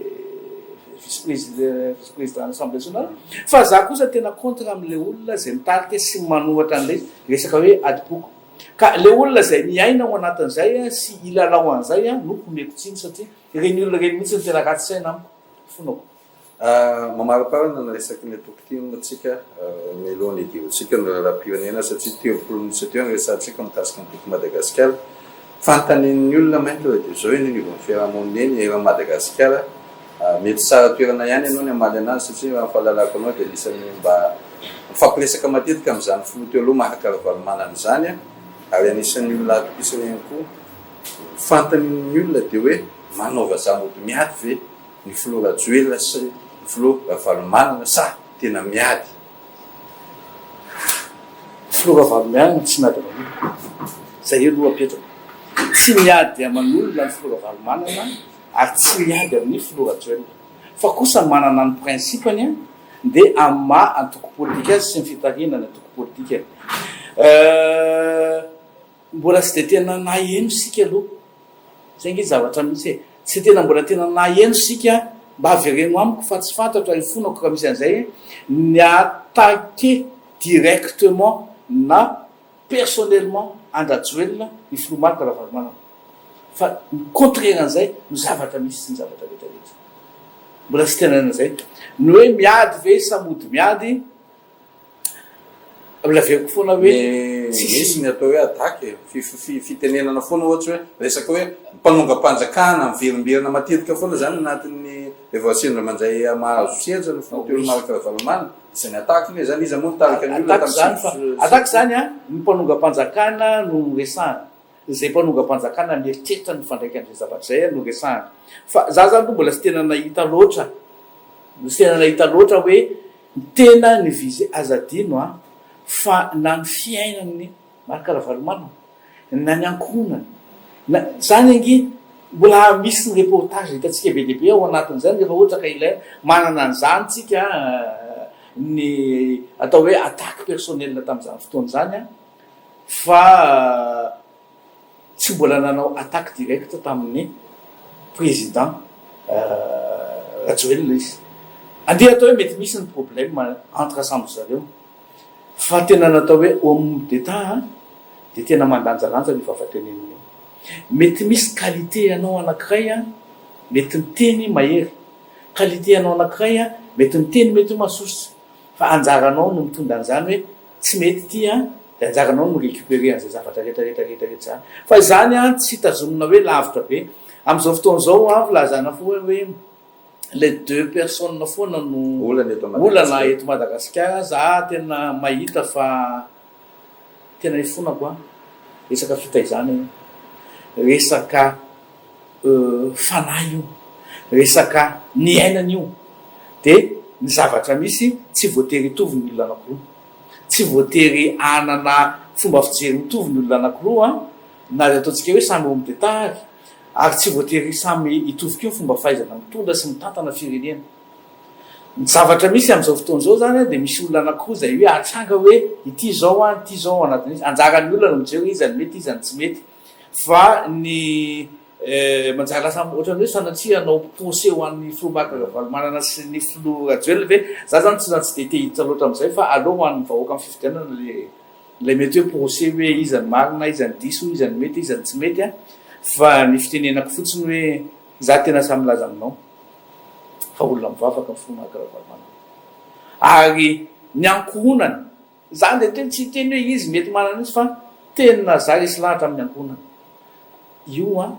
vice président, vice président ny assemblée nationale, fa za kosa tena contre amin'ilay olona izay mitarika sy manohatra an'ilay resaka hoe adim-poko. Ka le olona izay miaina ao anatin'izay sy hilalao an'izay no homeko tsiny satria ireny olona ireny mihitsy no tena ratsy saina amiko, fonako. Mamariparana ny resaky ny antoko tim tsika mialoha ny hidirantsika ny raharaham-pirenena satria 30 minitra teo ny resahantsika mikasika ny tiako Madagasikara. Fanontanian'ny olona mainty dia izao eny anivon'ny fiarahamonina eny eran'i Madagasikara. Mety tsara toerana ihany ianao ny hamaly anazy satria raha ny fahalalako anao dia anisan'ny mba mifampiresaka matetika amin'izany filoha teo aloha Marc Ravalomanana izany ary anisan'ny olona atokisana ihany koa. Ny fanontanian'ny olona dia hoe manao vazaha mody miady ve ny filoha Rajoelina sy ny filoha Ravalomanana sa tena miady? Filoha Ravalomanana tsy miady aman'olona. Izay aloha apetrako. Tsy miady aman'olona ny filoha Ravalomanana. Ary tsy miady amin'ny filoha Rajoelina. Fa kosa manana ny principe-ny dia amin'ny maha antoko politika azy sy ny fitarihana ny antoko politikany. Mbola tsy dia tena naheno isika aloha. Izay ange zavatra misy e. Tsy dia tena mbola tena naheno isika, mba avereno amiko fa tsy fantatro ary ifonako raha misy an'izay, ny attaquer directement na personnellement an-dRajoelina ny filoha Marc Ravalomanana. Fa ny contraire an'izay no zavatra misy sy ny zavatra rehetra rehetra. Mbola tsy tena an'izay. Ny hoe miady ve sa mody miady, mbola averiko foana hoe tsisy. Misy ny atao hoe attaque e, fitenenana foana ohatra hoe resaka hoe mpanongam-panjakana miverimberina matetika foana izany anatin'ny rehefa sendra mandray mahazo seza ny filoha teo aloha Marc Ravalomanana. Izay ny attaque anie izany, iza moa nitarika ny olona tamin'ny sivy sy. Attaque izany an, ny mpanongam-panjakana no resahana. Izay mpanongam-panjakana mieritreritra ny mifandraika amin'izay zavatra izay no resahana. Fa za zany aloha mbola tsy tena nahita loatra, tsy tena nahita loatra hoe ny tena ny visé, aza adino an, fa na ny fiainan'i Marc Ravalomanana, na ny ankohonany, na, zany ange mbola misy ny reportage hitantsika be dia be ao anatin'izany rehefa ohatra ka ilaina, manana an'izany tsika ny atao hoe attaque personnelle tamin'izany fotoana izany an. Fa tsy mbola nanao attaque directe tamin'ny président Rajoelina izy. Andeha atao hoe mety misy ny problème entre samy zareo. Fa tena natao hoe homme d'Etat dia tena mandanjalanja ny vava teneniny io. Mety misy qualité anao anakiray mety miteny mahery. Qualité anao anakiray mety miteny mety ho masosotra. Fa anjaranao no mitondra an'izany hoe tsy mety ity an, dia anjaranao no mi-recuperer an'izay zavatra rehetra rehetra rehetra rehetra izany. Fa izany an tsy tazomina hoe lavitra be. Amin'izao fotoana izao an, filazana foana hoe les deux personnes foana no Olana eto olana eto Madagasikara. Za tena mahita fa Tena ifonako an! Resaka fitaizana io, resaka fanahy io, resaka niainana io. Dia ny zavatra misy tsy voatery hitovy ny olona anakiroa. Tsy voatery hanana fomba fijery mitovy ny olona anakiroa an, na dia ataontsika hoe samy homme d'Etat ary. Ary tsy voatery samy hitovy koa ny fomba fahaizana mitondra sy mitantana firenena. Ny zavatra misy amin'izao fotoana izao izany dia misy olona anankiroa izay hoe atranga hoe ity izao an, ity izao ao anatin'izy. Anjaran'ny olona no mijery hoe iza no mety, iza no tsy mety. Fa ny manjary lasa ohatran'ny hoe sanatria hanao procès ho an'ny filoha Marc Ravalomanana sy ny filoha Rajoelina ve? Za izany tsy tsy dia te hiditra loatra amin'izay fa aleo ho an'ny vahoaka amin'ny fifidianana ilay ilay mety hoe procès hoe iza no marina, iza no diso, iza no mety, iza no tsy mety an. Fa ny fitenenako fotsiny hoe za tena sahy milaza aminao. fa olona mivavaka ny fo Marc Ravalomanana ary ny ankohonany za dia tena tsy hiteny hoe izy mety manana izy fa tena za resy lahatra amin'ny ankohonany io an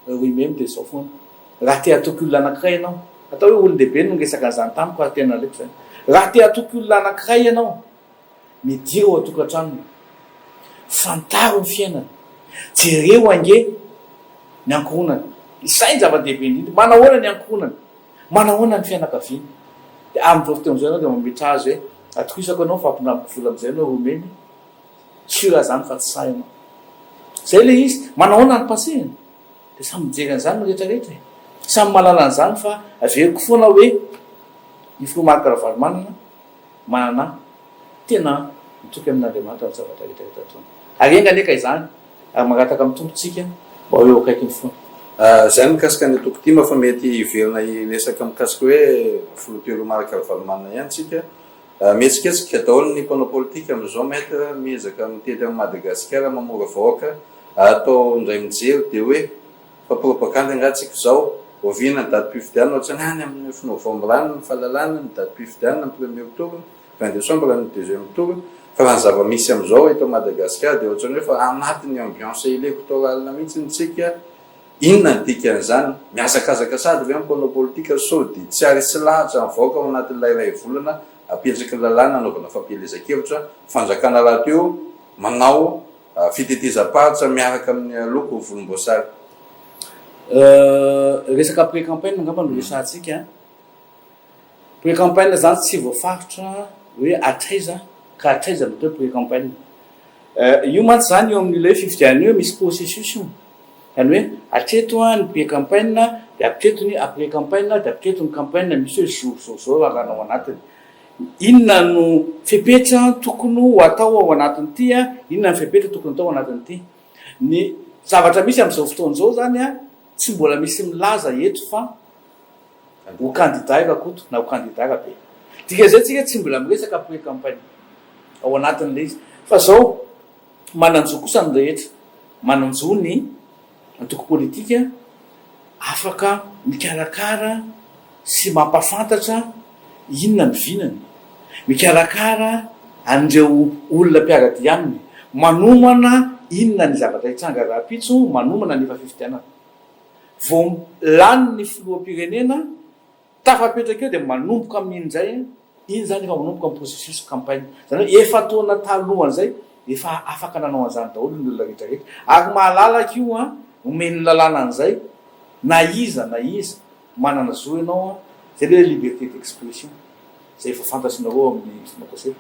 ry memy dia zao foana raha te hatoky olona anankiray ianao atao hoe olon-dehibe no niresaka an'izany tamiko ary tena aleoko izany raha te hatoky olona anankiray ianao Midira ao an-tokantranony. Fantaro ny fiainany. Jereo ange ny ankohonany. Izay ny zava-dehibe indrindra. Manahoana ny ankohonany? Manahoana ny fianakaviany? Dia amin'izao fotoana izao ianao dia mametraha azy hoe, atokisako ianao fa ampindramiko vola amin'izay ianao romeny. Sûr aho izany fa tsy sahy ianao. Izay ilay izy. Manahoana ny passé-ny? Dia samy mijery an'izany ny rehetra rehetra e. Samy mahalala an'izany fa averiko foana hoe ny filoha Marc Ravalomanana manana tena mitoky amin'Andriamanitra amin'ny zavatra rehetra rehetra ataony. Ary enga anie ka izany, ary mangataka amin'ny Tompo tsika mba ho eo akaikiny foana. Izay ny mikasika ny antoko tim fa mety hiverina hiresaka mikasika hoe filoha teo aloha Marc Ravalomanana ihany tsika. Mihetsiketsika daholo ny mpanao politika amin'izao Maître, miezaka mitety an'i Madagasikara mamory vahoaka, atao indray mijery dia hoe Fa propagandy angaha tsika izao? Oviana ny datim-pifidianana? Ohatrany any amin'ny neuf novembre any ny fahalalana ny datim-pifidianana ny premier tour, vingt décembre ny deuxième tour. Fa raha ny zava-misy amin'izao eto Madagasikara dia ohatrany hoe efa anatin'ny ambiance électorale mihitsy tsika. Inona ny dikan'izany? Mihazakazaka sady ve ny mpanao politika sao dia tsy haharesy lahatra ny vahoaka ao anatin'ilay iray volana apetraky ny lalàna hanaovana fampielezan-kevitra? Fanjakana rahateo manao fitetezam-paritra miaraka amin'ny loko volomboasary. Resaka pré-campagne angamba no resahantsika an. Pré-campagne zany tsy voafaritra hoe hatraiza ka hatraiza no atao hoe pré-campagne. Io mantsy zany eo amin'ilay hoe fifidianana io misy processus io. Zany hoe hatreto ny pré-campagne dia hatreto ny après campagne dia hatreto ny campagne misy hoe jour zao zao rarana ao anatiny. Inona no fepetra tokony ho atao ao anatin'ity an, inona ny fepetra tokony atao ao anatin'ity. Ny zavatra misy amin'izao fotoana izao zany an, tsy mbola misy milaza eto fa ho kandida i Rakoto na ho kandida Rabe. Dikan'izay tsika tsy mbola miresaka pré-campagne ao anatin'ilay izy. Fa zao, manan-jo kosa ny rehetra, manan-jo ny antoko politika afaka mikarakara sy mampafantatra inona ny vinany, mikarakara an'ireo olona mpiara-dia aminy, manomana inona ny zavatra hitranga rahampitso, manomana ny efa fifidianana. Vao lany ny filoham-pirenena, tafapetraka eo dia manomboka amin'iny indray, iny izany efa manomboka ny processus campagne. Izany hoe efa-taona talohan'izay efa afaka nanao an'izany daholo ny olona rehetra rehetra. Ary mahalalaka io an, omen'ny lalàna an'izay, na iza na iza, manana zo ianao an, izay ilay hoe liberté d'expression, izay efa fantatrinareo amin'ny fomba gazety.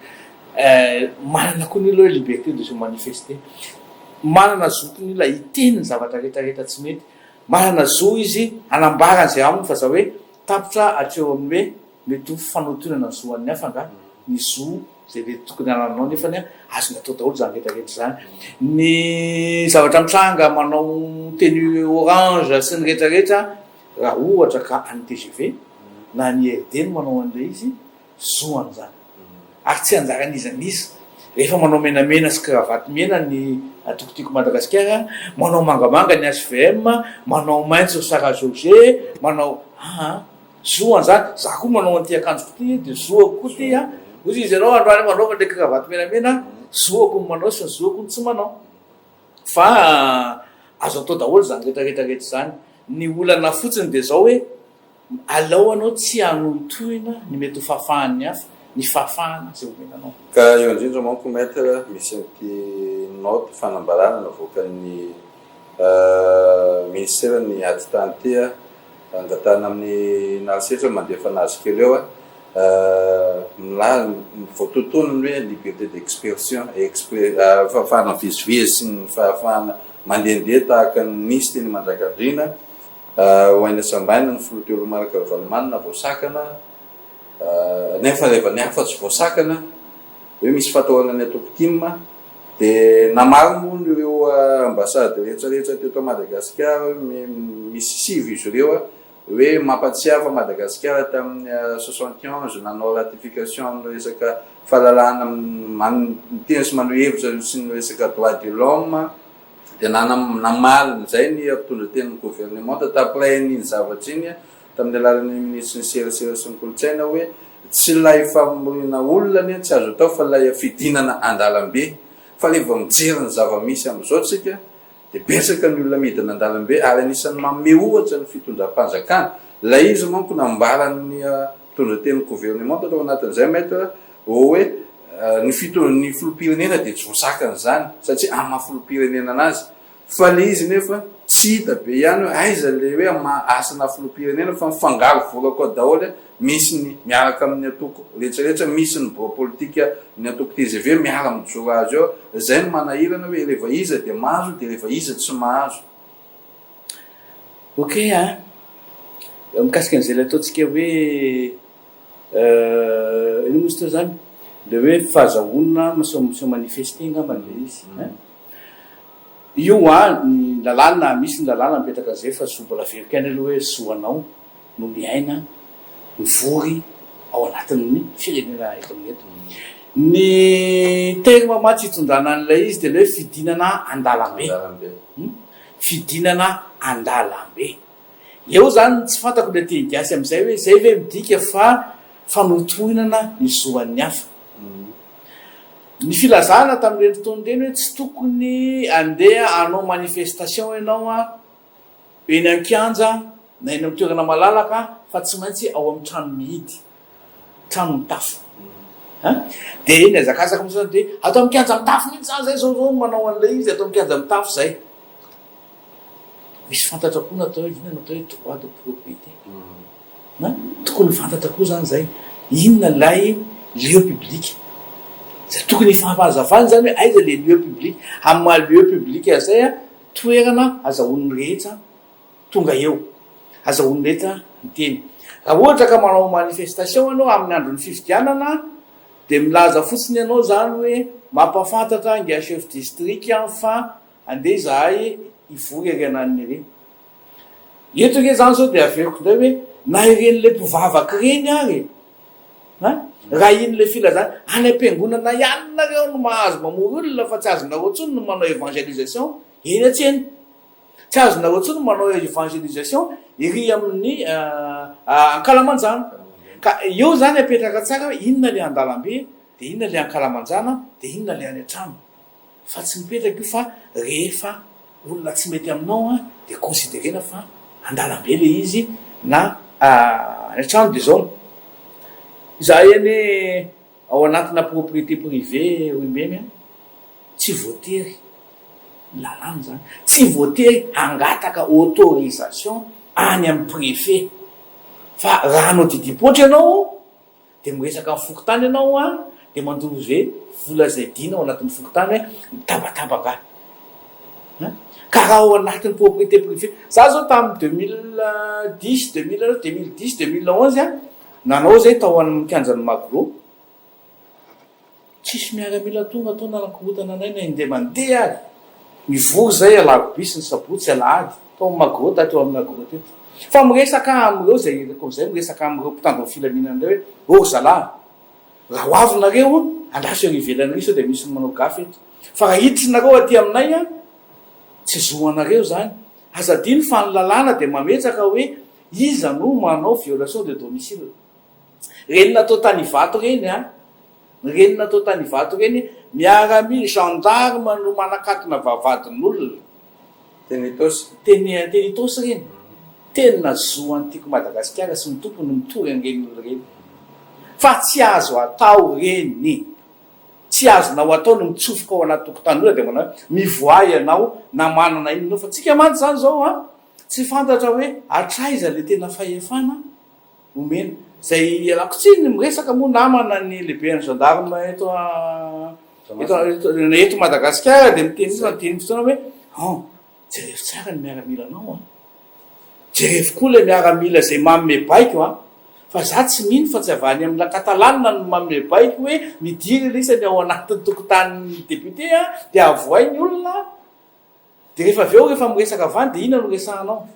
Manana koa ny olona hoe liberté de se manifester. Manana zo koa ny olona hiteny ny zavatra rehetra rehetra tsy mety. Manana zo izy hanambara an'izay aminy fa zao hoe tapitra hatreo amin'ny hoe mety ho fanotonana ny zo an'ny hafa angaha ny zo izay mety tokony hanananao nefany azony atao daholo izany rehetra rehetra izany. Ny zavatra mitranga manao tenue orange sy ny rehetra rehetra raha ohatra ka an'ny tgv na ny IRD no manao an'ilay izy zo an'izany. Ary tsy anjaran'iza n'iza. Rehefa manao menamena sy kravaty mena ny antoko Tiako Madagasikara, manao mangamanga ny hvm, manao maitso ry Sarah Georget, manao aa. Zo an'izany. Za koa manao an'ity akanjoko ity dia zoako koa ity an. Hoy izy ianao androany manaova ilay kravaty menamena, zoako ny manao sy ny zoako ny tsy manao. Fa azo atao daholo izany rehetra rehetra rehetra izany. Ny olana fotsiny dia izao hoe Alao anao tsy hanohintohina ny mety ho fahafahan'ny hafa, ny fahafahana izay omena anao. Ka eo indrindra manko Maître misy an'ity note fanambarana navoakan'ny ministeran'ny atitany ity a, angatahana amin'ny Narisetra mandefa anazy kely eo a, milaza voatotonony hoe liberté d'expression, fahafahana mivezivezy sy ny fahafahana mandehandeha tahaka ny nisy teny Manjakandriana. Ho aina sambaina ny filoha teo aloha Marc Ravalomanana voasakana nefa rehefa ny hafa tsy voasakana hoe misy fatahorana ny antoko tim dia namaly moa ireo ambassade rehetra rehetra teto Madagasikara misy sivy izy ireo hoe mampatsiahy fa Madagasikara tamin'ny 71 nanao ratification amin'ny resaka fahalalahana miteny sy maneho hevitra sy ny resaka droit de l'homme Dia namaly indray ny mpitondra tenin'ny governemanta tamin'iny zavatra iny tamin'ny alalan'ny minisitry ny serasera sy ny kolontsaina hoe tsy ilay famoriana olona anie tsy azo atao fa ilay fidinana an-dalambe. Fa rehefa mijery ny zava-misy amin'izao tsika dia betsaka ny olona midina an-dalambe ary anisan'ny manome ohatra ny fitondram-panjakana. Ilay izy manko nambaran'ny mpitondra tenin'ny governemanta tao anatin'izay Maître hoe ny fito ny filoham-pirenena dia tsy voasakana izany satria amin'ny maha filoham-pirenena anazy fa le izy nefa tsy hita be ihany hoe aiza le hoe amin'ny maha asana filoham-pirenena fa mifangaro vola koa daholo misy ny miaraka amin'ny antoko rehetra rehetra misy ny birao politika ny antoko tgv miara mijoro azy eo izay no manahirana hoe rehefa iza dia mahazo dia rehefa iza tsy mahazo. Ok a! Mikasika an'izay ilay ataontsika hoe Inona moa izy teo izany? Ilay hoe fahazahoana se manifester angamba ilay izy ein. Io an, ny lalàna, misy ny lalàna mipetraka izay fa zo mbola averiko ihany aloha hoe zo anao no miaina, mivory ao anatin'ny firenena eto amin'ny eto. Ny terme mantsy itondrana an'ilay izy dia ilay hoe fidinana an-dalambe. Fidinana an-dalambe. Eo zany tsy fantako le teny gasy amizay hoe zay ve midika fa fanotohinana ny zo an'ny hafa? Ny filazana tamin'ireny fotoana ireny hoe tsy tokony andeha hanao manifestation ianao an! eny an-kianja na eny amin'ny toerana malalaka fa tsy maintsy ao amin'ny trano mihidy, trano mitafo. An? Dia nihazakazaka moa zany dia ato amin'ny kianja mitafo mihitsy zany zay zao zao no manao an'ilay izy, ato amin'ny kianja mitafo zay. Misy fantatra koa ny atao hoe inona no atao hoe droit de propriété. An? Tokony ho fantatra koa zany zay. Inona ilay lieu public. Zay tokony hifampahazavana zany hoe aiza ilay lieu public. Amin'ny maha lieu public azy zay an, toerana azahoan'ny rehetra tonga eo. Azahoan'ny rehetra miteny. Raha ohatra ka manao manifestation ianao amin'ny andron'ny fifidianana dia milaza fotsiny ianao zany hoe mampahafantatra ingahy chef district fa andeha izahay hivory ery ananona ery. Eto ange zany zao dia averiko indray hoe na ireny le mpivavaka ireny ary e! An! Raha iny le filazana, any am-piangonana ihany nareo no mahazo mamory olona fa tsy azonareo intsony ny manao évangélisation eny an-tsena. Tsy azonareo intsony ny manao évangélisation ery amin'ny ankalamanjana. Ka eo zany apetraka tsara hoe inona le an-dalambe, dia inona le ankalamanjana, dia inona le any an-trano. Fa tsy mipetraka io fa rehefa olona tsy mety aminao an dia considerena fa andalambe le izy na any an-trano dia zao izahay anie ao anatina propriété privée hoy Memy an tsy voatery lalàna izany tsy voatery hangataka autorisation any amin'ny préfet fa raha hanao didim-poatra ianao Dia miresaka amin'ny fokontany ianao an, dia mandoa ze vola izay dina ao anatin'ny fokontany hoe mitabataba angaha. An? Ka raha ao anatin'ny propriété privée, za zao tamin'ny 2010, 2000, 2010, 2011 an, nanao zay tao amin'ny kianjan'ny Magro, Tsisy miaramila tonga tao nanakorontana anay na indray mandeha ary. Nivory izay alarobia sy ny sabotsy, alahady, tao amin'ny Magro tato amin'ny Agro teto. Fa miresaka amin'ireo izay ireko amin'izay, miresaka amin'ireo mpitandro ny filaminana ireo hoe, ô ry zalahy, raha ho avy nareo, andraso ery ivelany ery sao dia misy manao gafy eto. Fa raha hiditra nareo aty aminay an, tsy zo anareo izany. Aza adino fa ny lalàna dia mametraka hoe iza no manao violation de domicile. Reny natao tany Ivato reny an! Reny natao tany Ivato reny, miaramila, gendarme no manakatona vavahadin'olona. Teny Itaosy. Teny teny Itaosy reny. Tena zo an'i Tiako Madagasikara sy ny tompony mitory an'ireny olona ireny. Fa tsy azo atao reny. Tsy azonao atao ny mitsofoka ao anaty tokotanin'olona dia manao hoe mivoaha ianao na manana inona eo. Fa tsika mantsy izany izao an, tsy fantatra hoe hatraiza ilay tena fahefana. Omena. Zay ialako tsiny miresaka moa namana ny lehiben'ny gendarme eto eto eto Madagasikara dia miteny mihitsy fa niteny fotoana hoe an jerevo tsara ny miaramilanao an, jerevo koa ilay miaramila izay manome baiko an, fa za tsy mino fa tsy avy any amin'ny la Catalane no manome baiko hoe midira ilay isany ao anatin'ny tokotanin'ny député an dia avohay ny olona Dia rehefa avy eo rehefa miresaka avy any dia inona no resahanao?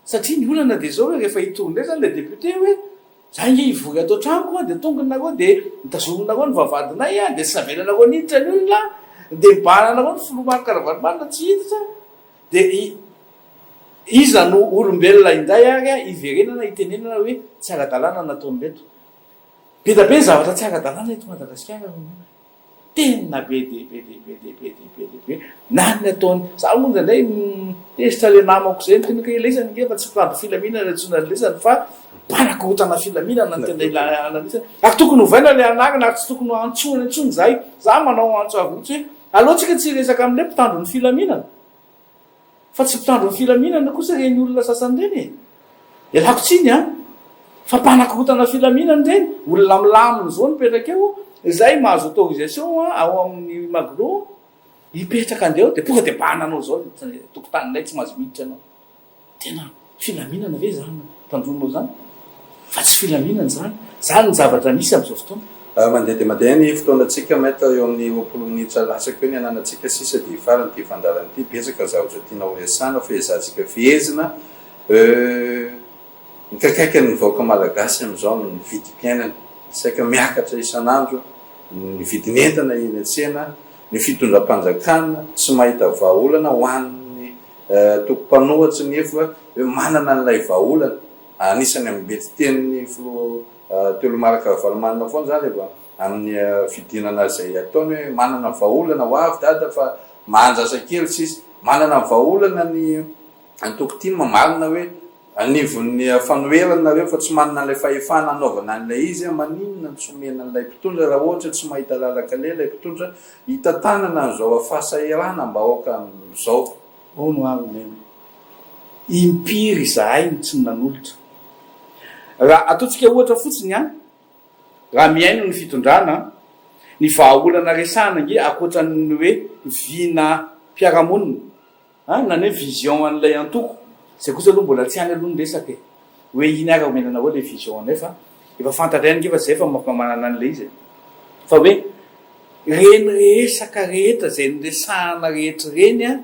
Satria ny olana dia izao hoe rehefa hitory indray izany ilay député hoe za ange hivory ato an-tranoko an, dia tonga nareo dia notazominareo ny vavahadinay an, dia tsy navelanareo niditra ny olona an, dia nibahananareo ny filoha Marc Ravalomanana tsy hiditra, dia iza no olombelona indray ary an hiverenana hitenenana hoe tsy ara-dalàna ny nataon'ireto. Be dia be ny zavatra tsy ara-dalàna eto Madagasikara ry Mima. Tena be dia be dia be dia be dia be dia be na ny ataony. Za moa indraindray tezitra le namako zay miteny hoe lesany nge fa tsy mpitandro filaminana intsony any lesany fa mpanakorontana filaminana no tena ilana an'isany. Ary tokony hovaina le anarana ary tsy tokony ho antsoina intsony zahay. Za manao antso avo mihitsy hoe aleo tsika tsy hiresaka amle mpitandro ny filaminana. Fa tsy mpitandro ny filaminana kosa ireny olona sasany ireny e! Ialako tsiny an! Fa mpanakorontana filaminana ireny, olona milamina izao mipetraka eo, izay mahazo autorisation ao amin'ny magro hipetraka andeha ao dia tonga dia bahananao izao ny tokotaninay tsy mahazo miditra ianao. Tena filaminana ve izany tandroinao izany? Fa tsy filaminana izany. Izany ny zavatra misy amin'izao fotoana. Mandeha dia mandeha ny fotoanantsika Maître, eo amin'ny 20 minitra latsaka eo ny ananantsika sisa dia hifarana ity fandaharana ity, betsaka ny zavatra tiana ho resahana fa ezahantsika fehezina Ny kaikaikan'ny vahoaka malagasy amin'izao ny vidim-piainana, saika miakatra isan'andro ny vidin'entana eny an-tsena, ny fitondram-panjakana tsy mahita vahaolana ho an'ny Antoko mpanohatra nefa hoe manana an'ilay vahaolana. Anisan'ny ambety tenin'ny filoha teo aloha Marc Ravalomanana foana izany rehefa amin'ny fidinana izay ataony hoe manana vahaolana ho avy dada fa mahandrasa kely sisa. Manana vahaolana ny. Antoko tim marina hoe anivon'ny fanoherana nareo fa tsy manana an'ilay fahefana hanaovana an'ilay izy an, maninona no tsy omena an'ilay mpitondra raha ohatra tsy mahita lalan-kaleha ilay mpitondra hitantanana an'izao fahasahiranam-bahoaka amin'izao. Hono aho Neny. Impiry izahay no tsy nanolotra. Raha ataontsika ohatra fotsiny an, raha mihaino ny fitondrana an, ny vahaolana resahana ange ankoatran'ny hoe vina mpiara-monina, An, na ny hoe vision an'ilay antoko, izay kosa aloha mbola tsy any aloha ny resaka e, hoe iny ary omena anareo ilay vision anay fa efa fantatray ange fa zay fa manana an'ilay izy e, fa hoe ireny resaka rehetra izay niresahana rehetra ireny an,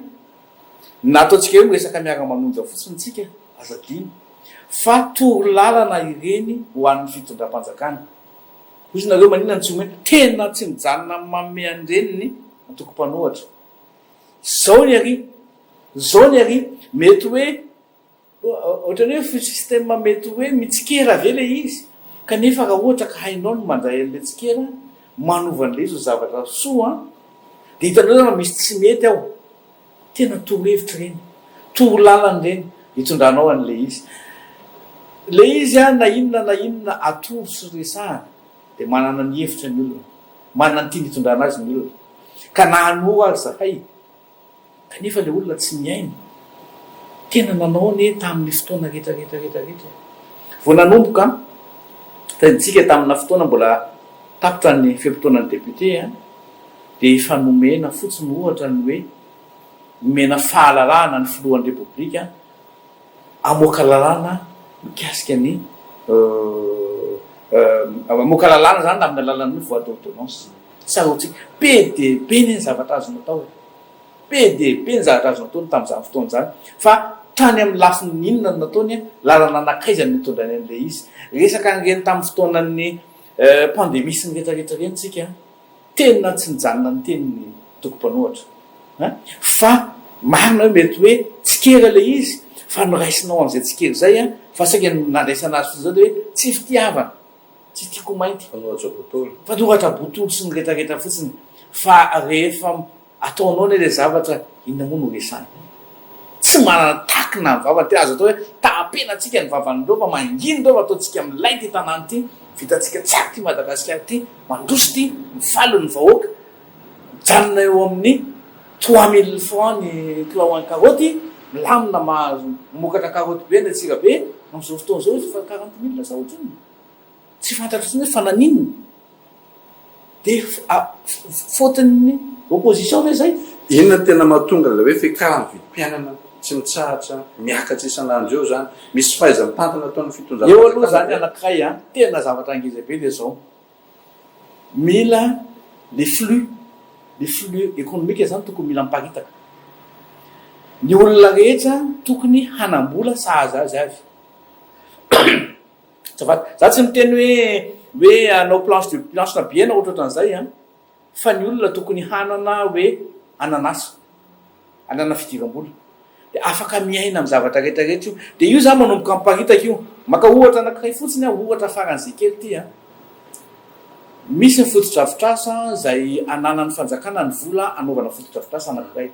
na ataontsika hoe miresaka miara-manonja fotsiny tsika, aza adino fa toro-lalana ireny ho an'ny fitondram-panjakana. Hoy izy nareo maninona no tsy omena, tena tsy mijanona amin'ny manome an'ireny ny antoko mpanohatra. Zao ny ary, zao ny ary, mety hoe ohatran'ny hoe fo système mety hoe mitsikera ve ilay izy? Kanefa raha ohatra ka hainao ny mandray an'ilay tsikera, manova an'ilay izy ho zavatra soa an, dia hitanao zany fa misy tsy mety ao. Tena torohevitra ireny, torolalana ireny hitondranao an'ilay izy. Ilay izy an, na inona na inona atoro sy resahana dia manana ny hevitra ny olona, manana ny tiany hitondrana azy ny olona. Ka na hanoro ary zahay, kanefa ilay olona tsy mihaino. Tena nanao anie tamin'ny fotoana rehetra rehetra rehetra rehetra e. Vao nanomboka an, tadidintsika tamina fotoana mbola tapitra ny fe-potoanan'ny député an, dia efa nomena fotsiny ohatra ny hoe nomena fahalalahana ny filohan'ny Repoblika hamoaka lalàna mikasika ny hamoaka lalàna izany amin'ny alalan'ny voie d'ordonnance. Tsaroantsika, be dia be anie ny zavatra azo natao e! Be dia be ny zavatra azo nataony tamin'izany fotoana izany. Fa tany amin'ny lafiny inona no nataony? Lalana nankaiza no nitondrany an'ilay izy? Resaka an'ireny tamin'ny fotoanan'ny pandemie sy ny rehetra rehetra ireny tsika. Tena tsy nijanona niteny ny toko mpanohatra an! Fa marina hoe mety hoe tsikera ilay izy fa noraisinao amin'izay tsikera izay an! Fa saingy ny nandraisana azy fotsiny izao dia hoe tsy fitiavana, tsy tiako ho mainty. Mpanoratra botolo. Mpanoratra botolo sy ny retraretra fotsiny. Fa rehefa ataonao anie ilay zavatra, inona moa no resahina? Tsy manana takina ny vavany, tena azo atao hoe tapenantsika ny vavan'ireo fa mangina ireo fa ataontsika milay ity tanàna ity, vitantsika tsara ity Madagasikara ity, mandroso ity, mifaly ny vahoaka, mijanona eo amin'ny 3000 francs ny kilao karaoty, milamina mahazo mamokatra karaoty be any Antsirabe, amin'izao fotoana izao izy efa 40000 sa ohatrinona? Tsy fantatro intsony hoe fa naninona? Dia faute-n'ny opposition ve izay? Inona no tena mahatonga ilay hoe fiakaran'ny vidim-piainana tsy mitsahatra miakatra isan'andro eo izany? Misy fahaiza-mitantana ataon'ny fitondram-panjakana ve? Eo aloha izany anankiray an, tena zavatra ngeza be dia izao, mila le flux, le flux économique izany tokony mila miparitaka. Ny olona rehetra tokony hanam-bola sahaza azy avy. Azafady, za tsy miteny hoe hoe hanao planche de planche na billet na ohatrohatran'izay an, fa ny olona tokony hanana hoe hanana asa, hanana fidiram-bola, dia afaka miaina amin'ny zavatra rehetra rehetra io, dia io zany manomboka miparitaka io, maka ohatra anankiray fotsiny aho, ohatra faran'izay kely ity an, misy ny fotodrafitrasa izay ananan'ny fanjakana ny vola hanaovana fotodrafitrasa anankiray.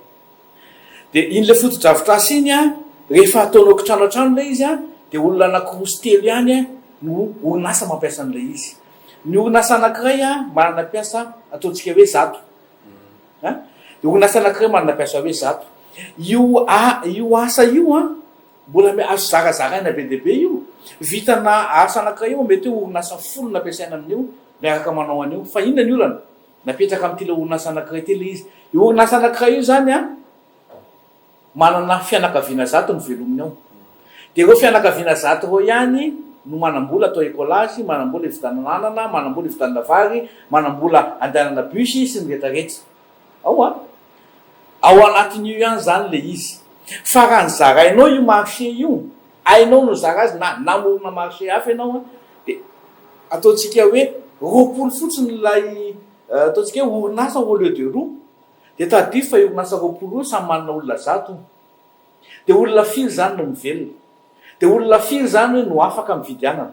Dia iny ilay fotodrafitrasa iny an, rehefa ataonao kitrano an-trano ilay izy an, dia olona anankiroa sy telo ihany an no orinasa mampiasa an'ilay izy. Ny orinasa anankiray an manana mpiasa ataontsika hoe zato. An, dia orinasa anankiray manana mpiasa hoe zato. Io a, io asa io an, mbola azo zarazaraina be dia be io. Vitana asa anankiray io mety hoe orinasa folo no ampiasaina amin'io miaraka manao an'io. Fa inona ny olana? Napetraka amin'ity ilay orinasa anankiray ity ilay izy. Io orinasa anankiray io izany an, manana fianakaviana zato no velominy ao. Dia ireo fianakaviana zato ireo ihany no manam-bola atao écolage, manam-bola hividianana anana, manam-bola hividianana vary, manam-bola andehanana bus sy ny rehetra rehetra. Ao an! Ao anatin'io ihany izany ilay izy. Fa raha nozarainao io marché io, hainao nozara azy na namorona marché hafa ianao an, dia ataontsika hoe 20 fotsiny ilay ataontsika hoe orinasa au lieu de roa, dia tadidio fa io orinasa 20 io samy manana olona zato. Dia olona firy izany no mivelona? Dia olona firy izany hoe no afaka mividy anana?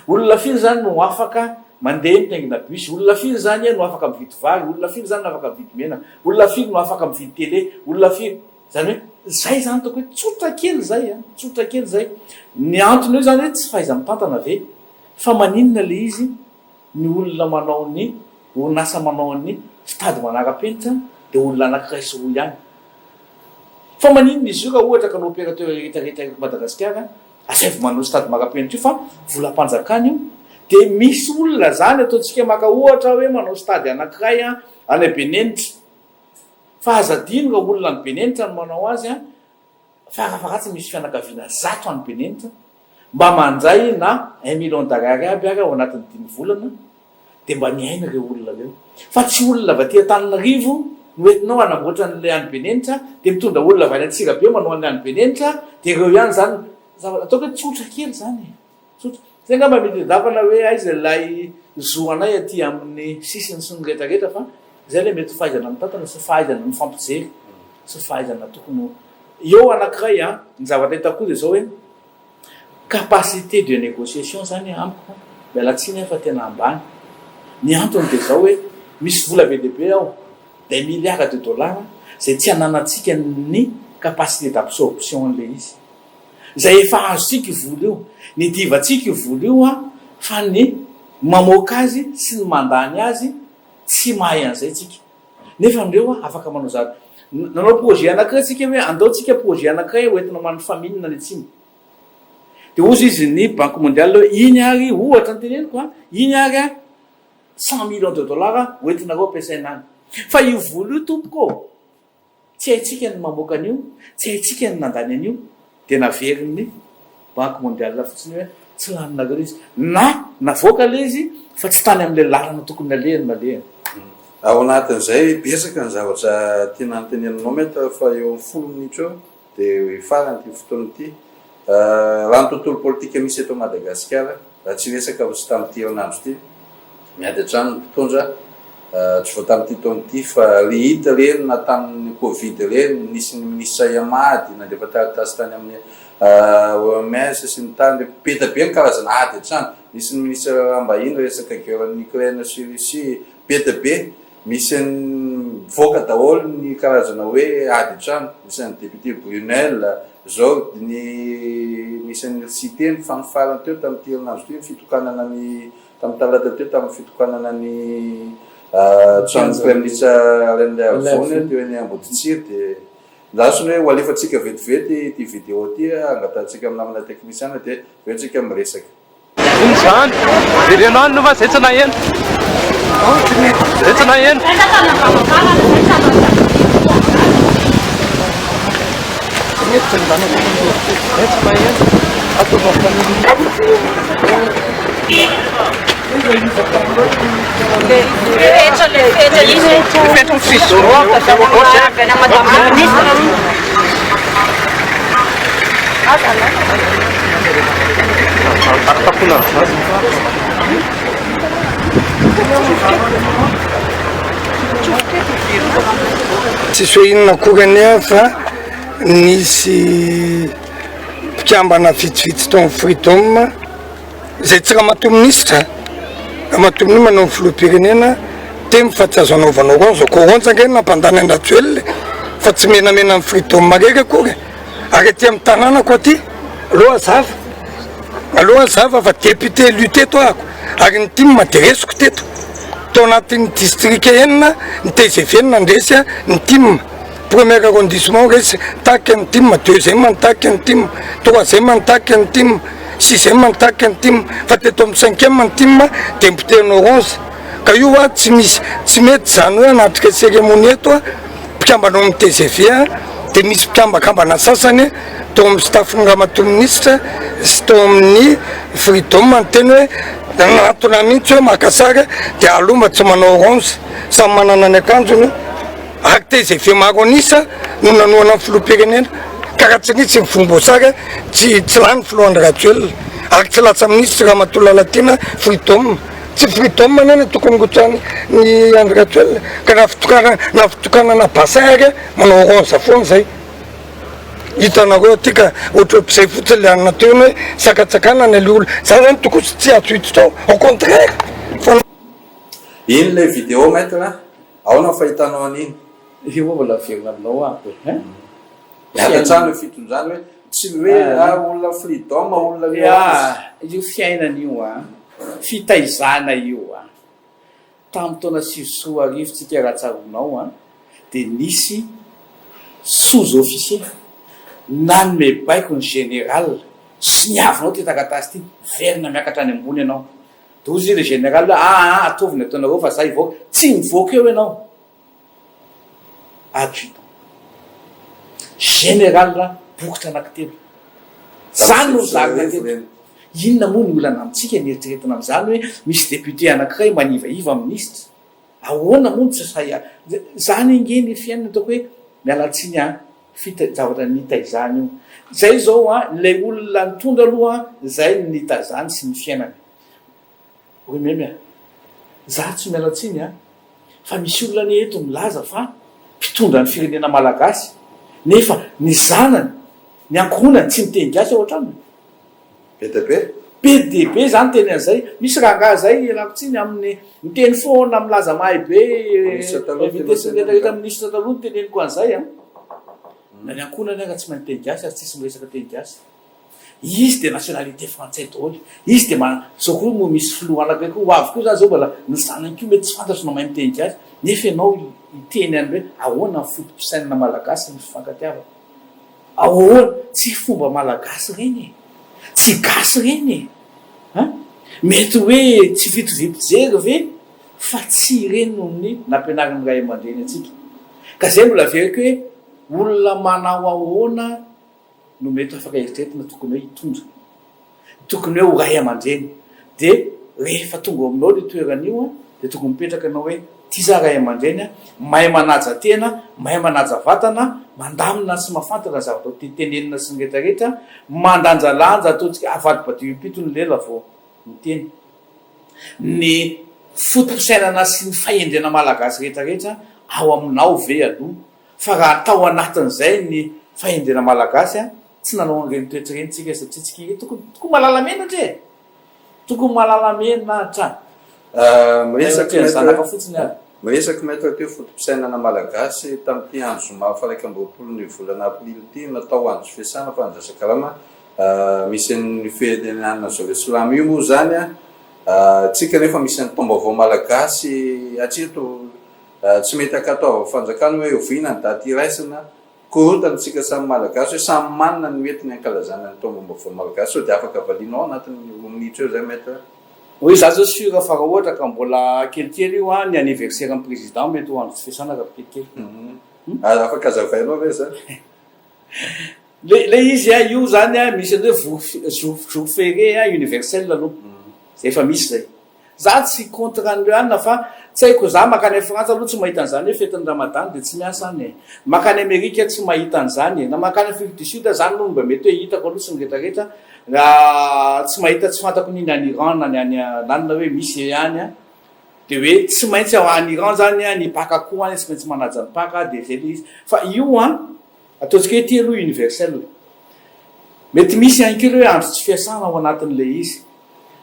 Olona firy izany no afaka mandeha mitaingina bus? Olona firy izany no afaka mividy vary? Olona firy izany no afaka mividy menaka? Olona firy no afaka mividy télé? Olona firy? Izany hoe izay izany ataoko hoe tsotra kely izay an, tsotra kely izay. Ny antony eo izany hoe tsy fahaiza-mitantana ve? Fa maninona ilay izy ny olona manao ny orinasa manao ny stade manara-penitra dia olona anankiray sy roa ihany? Fa maninona izy io raha ohatra ka ny opérateur rehetra rehetra eto Madagasikara asaivo manao stade manara-penitra io fa volam-panjakana io dia misy olona izany ataontsika maka ohatra hoe manao stade anankiray any Benenitra Fa aza adino raha olona any Benenitra no manao azy an, farafaharatsiny misy fianakaviana zato any Benenitra, mba mandray na un million d'ariary aby ary ao anatin'ny dimy volana dia mba miaina ireo olona ireo. Fa tsy olona avy aty Antananarivo no entinao hanamboatra an'ilay any Benenitra dia mitondra olona avy any Antsirabe manao an'ilay any Benenitra dia ireo ihany izany, zavatra ataoko hoe tsotra kely izany e. Tsotra. Zay angamba mety tadiavana hoe aiza ilay zo anay aty amin'ny sisiny sy ny rehetra rehetra fa zay ilay mety ho fahaizana mitantana sy fahaizana mifampijery sy fahaizana tokony ho eo anankiray an, ny zavatra hitako koa dia zao hoe capacité de négociation zany amiko miala tsiny aho fa tena ambany. Ny antony dia zao hoe misy vola be dia be ao, des milliards de dollars izay tsy ananantsika ny capacité d'absorption an'ilay izy. Izay efa azontsika io vola io. Nidivantsika io vola io an, fa ny mamoaka azy sy ny mandany azy tsy mahay an'izay tsika. Nefa ireo an, afaka manao zany. Nanao projet anankiray tsika hoe andao tsika projet anankiray ho entina ho an'ny famine any atsimo. Dia hozy izy ny banque mondiale hoe iny ary ohatra ny teneniko an, iny ary an 100 millions de dollars ho entinareo ampiasaina any. Fa io vola io tompoko ô, Tsy haintsika ny mamoaka an'io, tsy haintsika ny nandany an'io, dia naverin'ny Banque mondiale fotsiny hoe tsy laninareo ilay izy. Na navoaka ilay izy fa tsy tany amin'ilay lalana tokony nalehany no nalehany. Ao anatin'izay, betsaka ny zavatra tiana anteneninao Maître fa eo amin'ny folo minitra eo dia hifarana ity fotoana ity. Raha ny tontolo politika misy eto Madagasikara, raha tsy hiresaka afa-tsy tamin'ity herinandro ity, miady hatrany ny mpitondra, tsy vao tamin'ity taona ity fa re hita ireny na tamin'ny Covid ireny, nisy ny minisitra Yamady nandefa taratasy tany amin'ny OMS sy ny tariny, be dia be ny karazana ady hatrany, nisy ny minisitra raharaham-bahiny resaka guerre an'i Ukraine sy Russie, be dia be. Misy an'ny mivoaka daholo ny karazana hoe ady an-trano, misy an'i député Brunelle, zao ny misy an'i Siteny fa ny farany teo tamin'ity herinandro ity ny fitokanana ny tamin'ny talata teo tamin'ny fitokanana ny tranon'ny praiminisitra Rainilaiarivony teo eny Amboditsiry dia ndrasony hoe ho alefantsika vetivety ity vidéo ity angatahantsika amin'ny namana teknisiana dia avy eo tsika miresaka. Inona izany? Jereo any aloha fa zay tsy naheno. Zay tsy naheno. Zay tsy naheno. Tsisy hoe inona akory anie fa nisy mpikambana vitsivitsy tao amin'ny Freedom izay tsy ramatoa minisitra, ramatoa minisitra manao ny filoham-pirenena teny fa tsy azo anaovana orange, ko orange ange no nampandany an-dRajoelina e, fa tsy menamena ny Freedom irery akory e. Ary aty amin'ny tanànako aty, aleo hazava, aleo hazava fa député élu teto ahako, ary ny tim dia resiko teto, tao anatin'ny distrika enina, ny tgv no nandresy ny tim, premier arrondissement resy nitarika ny tim, deuxième nitarika ny tim, troisième nitarika ny tim, sixième nitarika ny tim, fa teto amin'ny cinquième ny tim dia nipotehina orange, ka io hoa tsy misy, tsy mety izany hoe hanatrika cérémonie eto aho. Mpikambana ao amin'ny tgv dia misy mpikambakambana sasany tao amin'ny staff-n'ny ramatoa minisitra sy tao amin'ny Freedom niteny hoe nanatona mihitsy hoe maka sary dia aleo mba tsy manao orange, samy manana ny akanjony ary tgv maro an'isa no nanohana ny filoham-pirenena ka raha tsy nisy ny volomboasary tsy tsy lany filoha Andry Rajoelina ary tsy lasa minisitra ramatoa Lalatiana Freedom. Tsy freedom anie no tokony rotsahiny ny Andry Rajoelina ka na fitokanana na fitokanana bassin ary manao orange foana zay. Hitanareo aty ka ohatrohatr'izay fotsiny le anona teo iny hoe sakatsakanana le olona. Za zany tokony tsy azo hiditra ao, au contraire fa. Iny ilay vidéo maître a! Ahoana ny fahitanao an'iny? Io moa mbola miverina aminao aho e! Miady an-trano io fitondrana hoe tsy ny hoe ah olona freedom olona ny orange. Io fiainana io an, fitaizana io an. Tamin'ny taona 2009 tsika raha tsaroanao an, dia nisy sous officier nanome baiko ny général, soniavinao ity taratasy ity, miverina miakatra any ambony ianao. Dia hoy izy le général hoe aa ataovy ny ataonareo fa za hivoaka, tsy mivoaka eo ianao. Adjudant. Général bokotra anankitelo. Zany no zarina teto. Inona moa ny olana amintsika ny eritreretina amin'izany hoe misy député anankiray manivaiva minisitra? Ahoana moa no tsy sahy Zany ange ny fiainana ataoko hoe miala tsiny an, fita zavatra nitaizana io. Zay zao an, ilay olona nitondra aloha an, zay no nitazany sy ny fiainany. Ry Memy a! Za tsy miala tsiny a! Fa misy olona anie eto milaza fa mpitondra ny firenena malagasy nefa ny zanany, ny ankohonany tsy miteny gasy ao an-tranony. Be dia be? Be dia be za niteny an'izay. Misy rangahy zay ialako tsiny aminy miteny foana milaza mahay be Minisitra taloha invité sy ny rehetra rehetra minisitra taloha no teneniko an'izay a! Na ny ankohonany aza tsy mahay miteny gasy ary tsisy miresaka teny gasy. Izy dia nationalité frantsay daholo, izy dia manana, zao koa moa misy filoha anankiray koa ho avy koa zany zao mbola ny zanany koa mety tsy fantatro na mahay miteny gasy, nefa ianao hiteny any hoe ahoana ny foto-pisainana malagasy ny fifankatiavana, ahoana, tsy fomba malagasy ireny e, tsy gasy ireny e, an, mety hoe tsy fitoviam-pijery ve fa tsy ireny no ny nampianarin'ny ray aman-dreny antsika, ka zay mbola averiko hoe olona manao ahoana no mety afaka eritreretina tokony hoe hitondra, tokony hoe ho ray aman-dreny, dia rehefa tonga ao aminao io toerana io an, dia tokony mipetraka ianao hoe ity za ray aman-dreny an, mahay manaja tena, mahay manaja vatana, mandamina sy mahafantatra ny zavatra ho tenenina sy ny rehetra rehetra, mandanjalanja ataontsika avadibadiho impito ny lela vao miteny. Ny foto-pisainana sy ny fahendrena malagasy rehetra rehetra ao aminao ve aloha Fa raha tao anatin'izay ny fahendrena malagasy a, tsy nanao an'ireny toetra ireny tsika satria tsika ireny tokony tokony mahalala menatra e! Tokony mahalala menatra. Miresaka Ny zanaka fotsiny ary. Miresaka Maître teo foto-pisainana malagasy tamin'ity andro zoma faha 21 ny volana aprily ity natao andro fiasana fa andrasan-karama misy an'ny firenena zareo silamo io moa izany a, tsika nefa misy an'ny taom-baovao malagasy hatreto Tsy mety ankatoavan'ny fanjakana hoe oviana ny daty iraisana, korontana tsika samy malagasy hoe samy manana ny mety ny ankalazana ny taom-baovao malagasy, sao dia afaka valianao ao anatin'ny roa minitra eo zay maître? Oui za zao sur fa raha ohatra ka mbola kelikely io an ny anniversaire ny président mety ho andro tsy fiasana raha kelikely. Ary afaka azavainao ve zany? Le le izy an io zany an misy an'le hoe jour jour ferié an universel aloha zay efa misy zay. Za tsy contre an'ireo anona fa tsy haiko za makany a Frantsa aloha tsy mahita an'izany hoe fetin'ny Ramadan dia tsy miasa any e! Makany Amerika tsy mahita an'izany e! Na makany Afrique du Sud zany aloha mba mety hoe hitako aloha sy ny retraretra raha tsy mahita tsy fantako ny any Iran na ny any anona hoe misy e any an! Dia hoe tsy maintsy any Iran zany an ny Paka koa any tsy maintsy manaja ny Paka dia zay le izy fa io an ataontsika hoe ity aloha universel mety misy ihany koa le hoe andro tsy fiasana ao anatin'ilay izy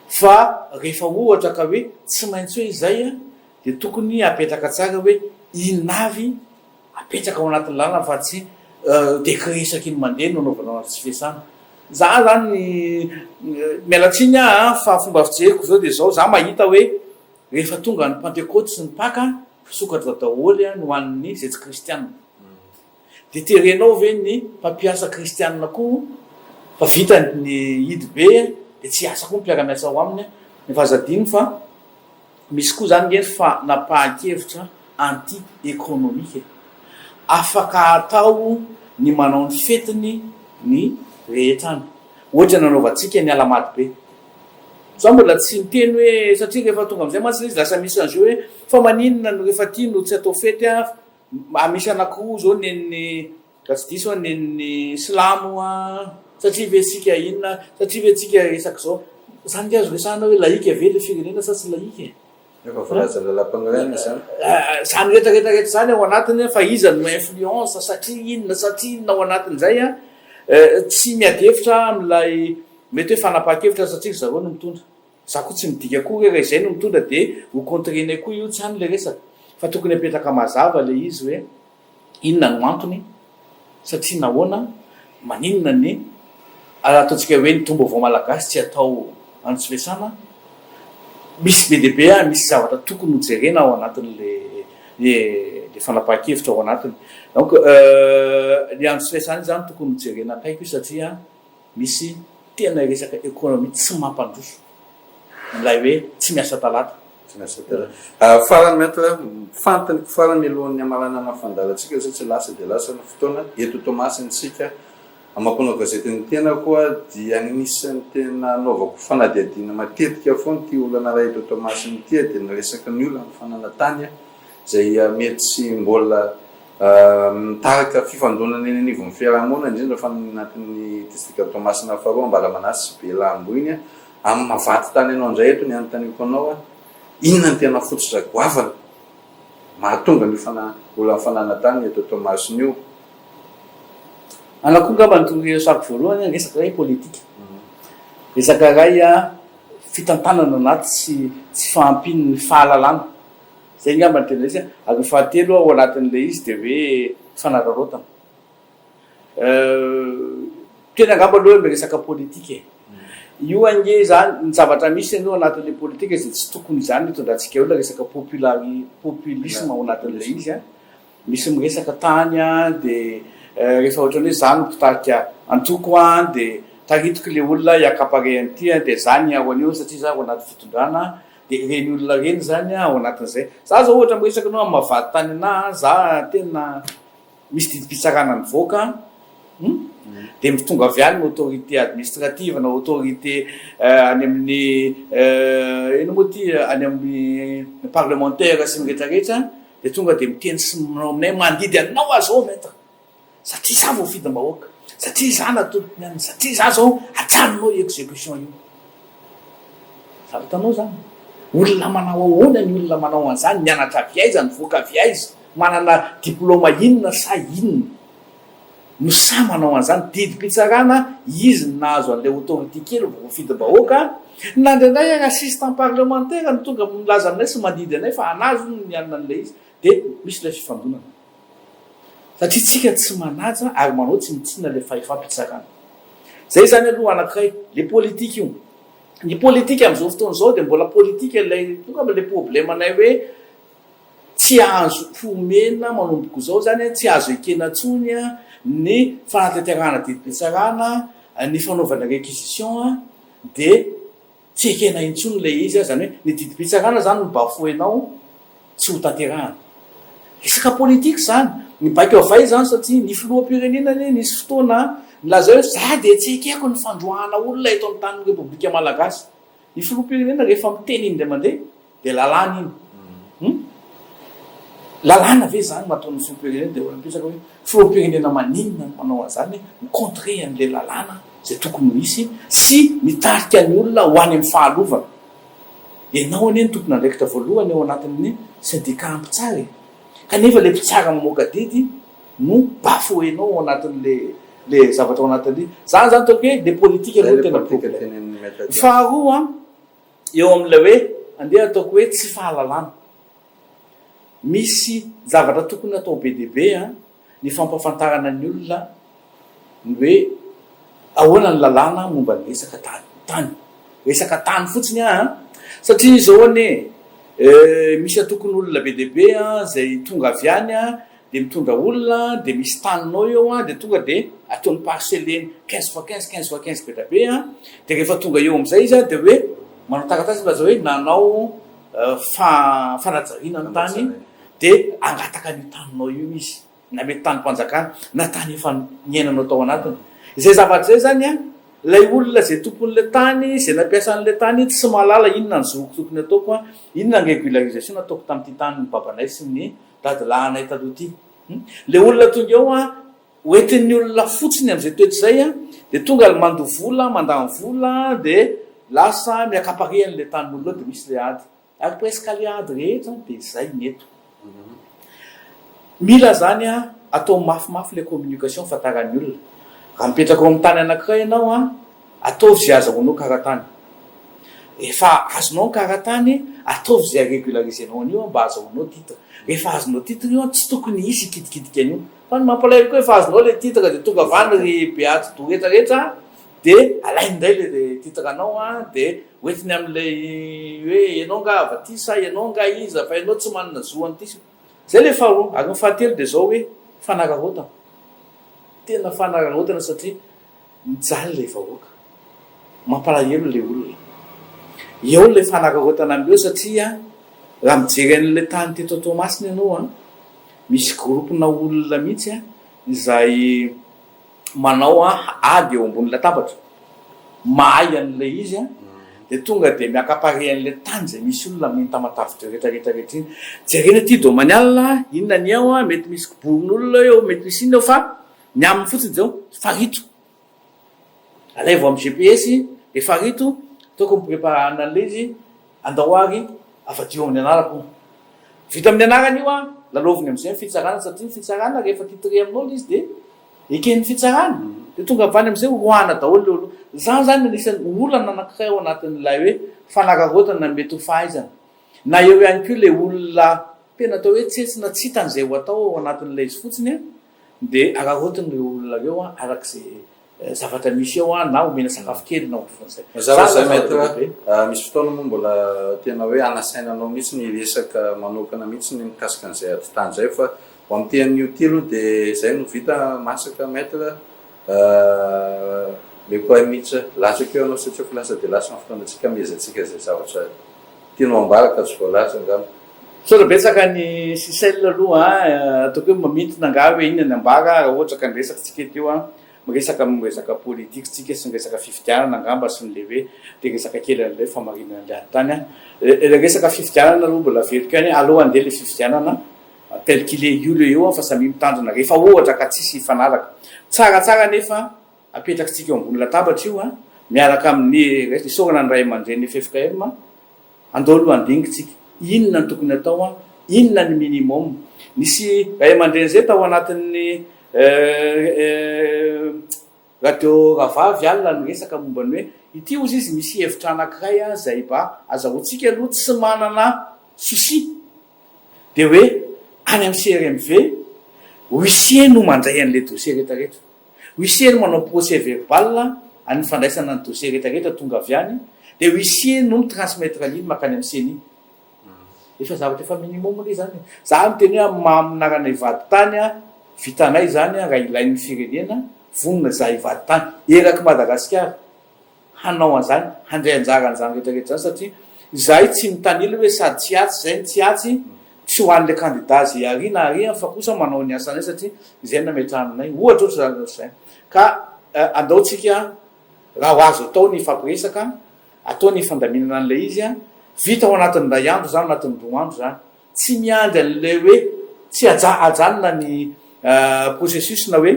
Fa rehefa ohatra ka hoe tsy maintsy hoe izay dia tokony apetraka tsara hoe inona avy apetraka ao anatin'ny lalana fa tsy décret isaky ny mandeha no anaovana tsy fiasana. Za zany miala tsiny aho fa fomba fijeriko zao dia zao, za mahita hoe rehefa tonga ny pantekoty sy ny paka misokatra daholo ny ho an'ny izay tsy kristianina. Dia terenao ve ny mpampiasa kristianina koa fa vita ny hidy be dia tsy hiasa koa ny mpiara-miasa ao aminy? Nefa aza adino fa misy koa izany nge ny fanapahan-kevitra anti economique e! Afaka atao ny manao ny fetiny ny rehetra any. Ohatra ny nanaovantsika ny alamaty be. Za mbola tsy niteny hoe satria rehefa tonga amin'izay mantsy ilay izy lasa misy enjeu hoe fa maninona no rehefa aty no tsy atao fety an? Mba misy anakiroa zao nen'ny raha tsy diso aho nen'ny silamo an, satria ve tsika inona, satria ve tsika resaka zao, zany nge azo resahana hoe laïque ve le firenena sa tsy laïque e? Efa voalazan'ny lalàmpanorenana zany. Zany rehetra rehetra rehetra zany ao anatiny fa iza no influence satria inona satria inona ao anatin'izay an, tsy miady hevitra aho amin'ilay mety hoe fanapahan-kevitra satria ry zareo no mitondra. Za koa tsy midika koa hoe raha izay no mitondra dia ho contrer-nay koa io, tsy any ilay resaka. Fa tokony apetraka mazava ilay izy hoe inona no antony. Satria nahoana? Maninona ny raha ataontsika hoe ny taom-baovao malagasy tsy atao any Tsivesana? Misy be dia be an, misy zavatra tokony ho jerena ao anatin'le le fanapahan-kevitra ao anatiny. Donc ny any Tsivesana io zany tokony ho jerena akaiky io satria misy tena resaka économie tsy mampandroso ilay hoe tsy miasa talata. Tsy miasa talata. Farany Maître, fantaniko farany mialohan'ny hamaranana ny fandaharantsika satria tsy lasa dia lasa ny fotoana, eto Toamasina isika, amin'ny maha mpanao gazety ny tenako dia anisan'ny tena anaovako fanadihadiana matetika foana ity olana iray eto Toamasina ity dia ny resaka ny olan'ny fananantany izay mety tsy mbola Mitarika fifandonana eny anivon'ny fiarahamonina, indrindra fa ny anatin'ny distrikan'i Toamasina faharoa, Ambalamanasy sy Belambo iny. Amin'ny maha vadintany anao indray eto ny anontaniako anao, inona no tena fototra goavana mahatonga an'io fana olan'ny fananan-tany eto Toamasina io? Anà koa angamba ny tokony hiresahako voalohany, resaka iray politika, resaka iray fitantanana anaty tsy tsy fahampian'ny fahalalana. Zay angamba no tena izy an. Ary ny fahatelo ao anatin'ilay izy dia hoe fanararaotana. Tena angamba aloha hoe miresaka politika e. Io ange izany, ny zavatra misy aloha anatin'ilay politika izay tsy tokony izany no itondrantsika olona resaka populari- populisme ao anatin'ilay izy an. Misy miresaka tany an, dia rehefa ohatran'ny hoe za no mpitarika antoko an, dia taritiko ilay olona hi-accaparer an'ity an, dia za niaro an'io satria za ao anaty fitondrana Dia ireny olona ireny izany ao anatin'izay. Za zao ohatra miresaka anao amin'ny maha vady tany anah, za tena misy didim-pitsarana nivoaka an, dia tonga avy any ny autorité administrative na autorité any amin'ny inona moa ity, any amin'ny parlementaire sy ny rehetra rehetra, dia tonga dia miteny sy manao aminay mandidy anao aho zao maître. Satria za voafidim-bahoaka, satria za natolotry ny anona, satria za zao ajanonao io execution io. Zavatra zany. Olona manao ahoana ny olona manao an'izany, nianatra avy aiza, nivoaka avy aiza, manana diploma inona sa inona no sahy manao an'izany. Didim-pitsarana, izy no nahazo an'ilay autorité kely vao voafidim-bahoaka, na indraindray ary assistant parlementaire no tonga milaza aminay sy mandidy anay fa anazy hono ny anona an'ilay izy, dia misy ilay fifandonana. Satria tsika tsy manaja ary manao tsinontsinona ilay fahefam-pitsarana. Zay izany aloha anankiray, le politika io. Ny politika amin'izao fotoana izao dia mbola politika ilay, tonga amin'ilay problème-nay hoe tsy azo omena manomboka izao izany, tsy azo ekena intsony ny fanatanterahana didim-pitsarana, ny fanaovana réquisition dia Tsy ekena intsony ilay izy, izany hoe ny didim-pitsarana izany no bafouenao tsy ho tanterahana. Resaka politika izany, ny baiko avay izany satria ny filoham-pirenena anie nisy fotoana nilaza hoe za dia tsy ekeko ny fandroahana olona eto amin'ny tanin'ny Repoblika Malagasy. Ny filoham-pirenena rehefa miteny iny indray mandeha Dia lalàna iny. Hum? Lalàna ve izany no ataon'ny filoham-pirenena? Dia mipetraka hoe filoham-pirenena maninona no manao an'izany? Mi-contrer an'ilay lalàna izay tokony ho hisy sy mitarika ny olona ho any amin'ny fahalovana. Ianao anie no tompon'andraikitra voalohany ao anatin'ny syndicat mpitsara e! Kanefa ilay mpitsara mamoaka didy no bafouer-nao ao anatin'ilay ilay zavatra ao anatin'ilay. Izany izany ataoko hoe ilay politika aloha no tena problème. Faharoa an, eo amin'ilay hoe andeha ataoko hoe tsy fahalalana. Misy zavatra tokony atao be dia be an, ny fampahafantarana ny olona ny hoe ahoana ny lalàna momba ny resaka tany, tany. Resaka tany fotsiny aho an, satria izao anie e, misy antokon'olona be dia be an, izay tonga avy any an, dia mitondra olona dia misy taninao eo an, dia tonga dia ataony parcelleny quinze fois quinze, quinze fois quinze be dia be an, dia rehefa tonga eo amin'izay izy an dia hoe manao taratasy milaza hoe nanao fa fanajariana ny tany dia hangataka an'io taninao io izy, na mety tanim-panjakana na tany efa niainanao tao anatiny. Izay zavatra izay izany an, ilay olona izay tompon'ilay tany, izay nampiasa an'ilay tany tsy mahalala inona ny zoko tokony ataoko an, inona ny régularisation nataoko tamin'ity tanin'ny babanay sy ny Dadilahinay taloha ity. Le olona tonga eo an, hoentin'ny olona fotsiny amin'izay toetra izay an, dia tonga mandoa vola, mandany vola, dia lasa mi-accaparer an'ilay tanin'olona eo dia misy ilay ady. Ary presque ilay ady rehetra dia izay ny eto. Mila izany an, atao mafimafy ilay communication fahantaran'ny olona. Raha mipetraka ao amin'ny tany anankiray ianao an, Ataovy izay azahoanao karatany. Rehefa azonao ny karatany, ataovy izay ha-regulariser-nao an'io mba azahoanao titre. Rehefa azonao titre io, tsy tokony hisy hikitikitika an'io. Fa ny mampalahelo koa efa azonao le titre de tonga avy any ry be atidoha rehetra rehetra de alainy indray le titre anao an de hoentiny amin'ilay hoe ianao nga avy aty sa ianao nga iza fa ianao tsy manana zo an'ity sy zay le faharoa. Ary ny fahatelo de zao hoe fanararaotana. Tena fanararaotana satria Mijaly ilay vahoaka. Mampalahelo ilay olona. Eo ilay fanararaotana amin'ireo satria raha mijery an'ilay tany teto Toamasina ianao an, misy groupe-na olona mihitsy izay manao ady eo ambony latabatra. Mahay an'ilay izy an, dia tonga dia mi-accaparer an'ilay tany izay misy olona amin'iny Tamatave de rehetra rehetra rehetra iny. Jerena aty Domanial, inona ny ao an, mety misy kiborin'olona eo, mety misy inona eo fa Ny aminy fotsiny zao, farito. Alaivo amin'ny GPS le farito, ataoko mi-prepare an'ilay izy, andao ary avadio amin'ny anarako io. Vita amin'ny anarany io an, lalaoviny amin'izay ny fitsarana satria ny fitsarana rehefa titré aminao ilay izy dia eken'ny fitsarana. Dia tonga avy any amin'izay roahana daholo ilay olona. Izany izany anisan'ny olana anankiray ao anatin'ilay hoe fanararaotana mety ho fahaizana. Na eo ihany koa ilay olona tena atao hoe tsetsina tsy hitany izay ho atao ao anatin'ilay izy fotsiny an. Dia araraotiny ireo olona ireo araka izay zavatra misy eo na omena sakafo kely na ohatran'izay. Mazava izay Maître, misy fotoana moa mbola tena hoe hanasaina anao mihitsy ny hiresaka manokana mihitsy ny mikasika an'izay ady tany izay fa ho amin'ity anio ity aloha dia izay no vita masaka Maître, omeko ahy mihitsy latsaka eo ianao satria efa lasa dia lasa ny fotoanantsika hamehezantsika izay zavatra Tianao ambara ka tsy voalaza angamba. Misaotra betsaka an'i Sicel aloha an, ataoko hoe mamintina angaha hoe inona ny ambara raha ohatra ka ny resaka tsika eto io an, miresaka amin'ny resaka politique tsika sy ny resaka fifidianana angamba sy ny le hoe le resaka kely an'ilay famarinana an'ilay ady tany an, le resaka fifidianana aloha mbola averiko ihany hoe aleo handeha le fifidianana tel qu'il est io le eo an fa samia mitandrina rehefa ohatra ka tsisy hifanaraka. Tsaratsara anefa Apetrakitsika eo ambony latabatra io an, miaraka amin'ny reste, isaorana ny ray aman-dreny ffkm, andao aloha handinika tsika, inona no tokony atao an, inona ny minimum. Nisy ray aman-dreny izay tao anatin'ny radio rahavavy alina niresaka momba ny hoe, ity hozy izy misy hevitra anankiray an, izay mba azahoantsika aloha tsy manana souci, dia hoe any amin'ny CRMV, huissier no mandray an'ilay dossier rehetra rehetra. Huissier no manao procès verbal an'ny fandraisana ny dossier rehetra rehetra tonga avy any, dia huissier no mi-transmettre an'iny mankany amin'ny ceni. Efa zavatra efa minimum anie izany e. Za miteny hoe amin'ny maha aminaranay vadintany an, vitanay izany an, raha ilain'ny firenena, vonona izahay vadintany eraky Madagasikara. hanao an'izany, handray anjara an'izany rehetra rehetra izany satria izahay tsy mitanila hoe sady tsy atsy izay no tsy atsy, tsy ho an'ilay kandida izay ary na ary fa kosa manao ny asanay satria izay no nametrahana anay, ohatra ohatra izany ohatr'izay. Ka andao tsika raha ho azo atao ny hifampiresaka, atao ny fandaminana an'ilay izy, vita ao anatin'ny indray andro izany, anatin'ny roa andro izany, tsy miandry an'ilay hoe tsy ajanona ny processus na hoe.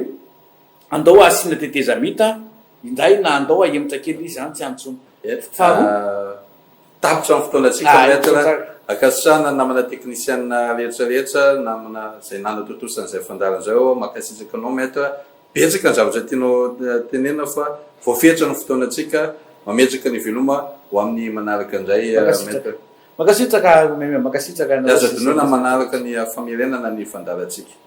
Andao asiana tetezamita indray na andao ahemotra kely izy an, tsy any intsony. Faharoa. Tapitra ny fotoanantsika Maître. Ankasitrahana ny namana teknisianina rehetra rehetra, namana izay nanatontosa an'izay fandaharana izay aho. Mankasitraka anao Maître. Betsaka ny zavatra tianao tenenina fa voafetra ny fotoanantsika. Mametraka ny veloma ho amin'ny manaraka indray Maître. Mankasitraka Romemy, mankasitraka anareo. Aza adinoina manaraka ny famerenana ny fandaharantsika.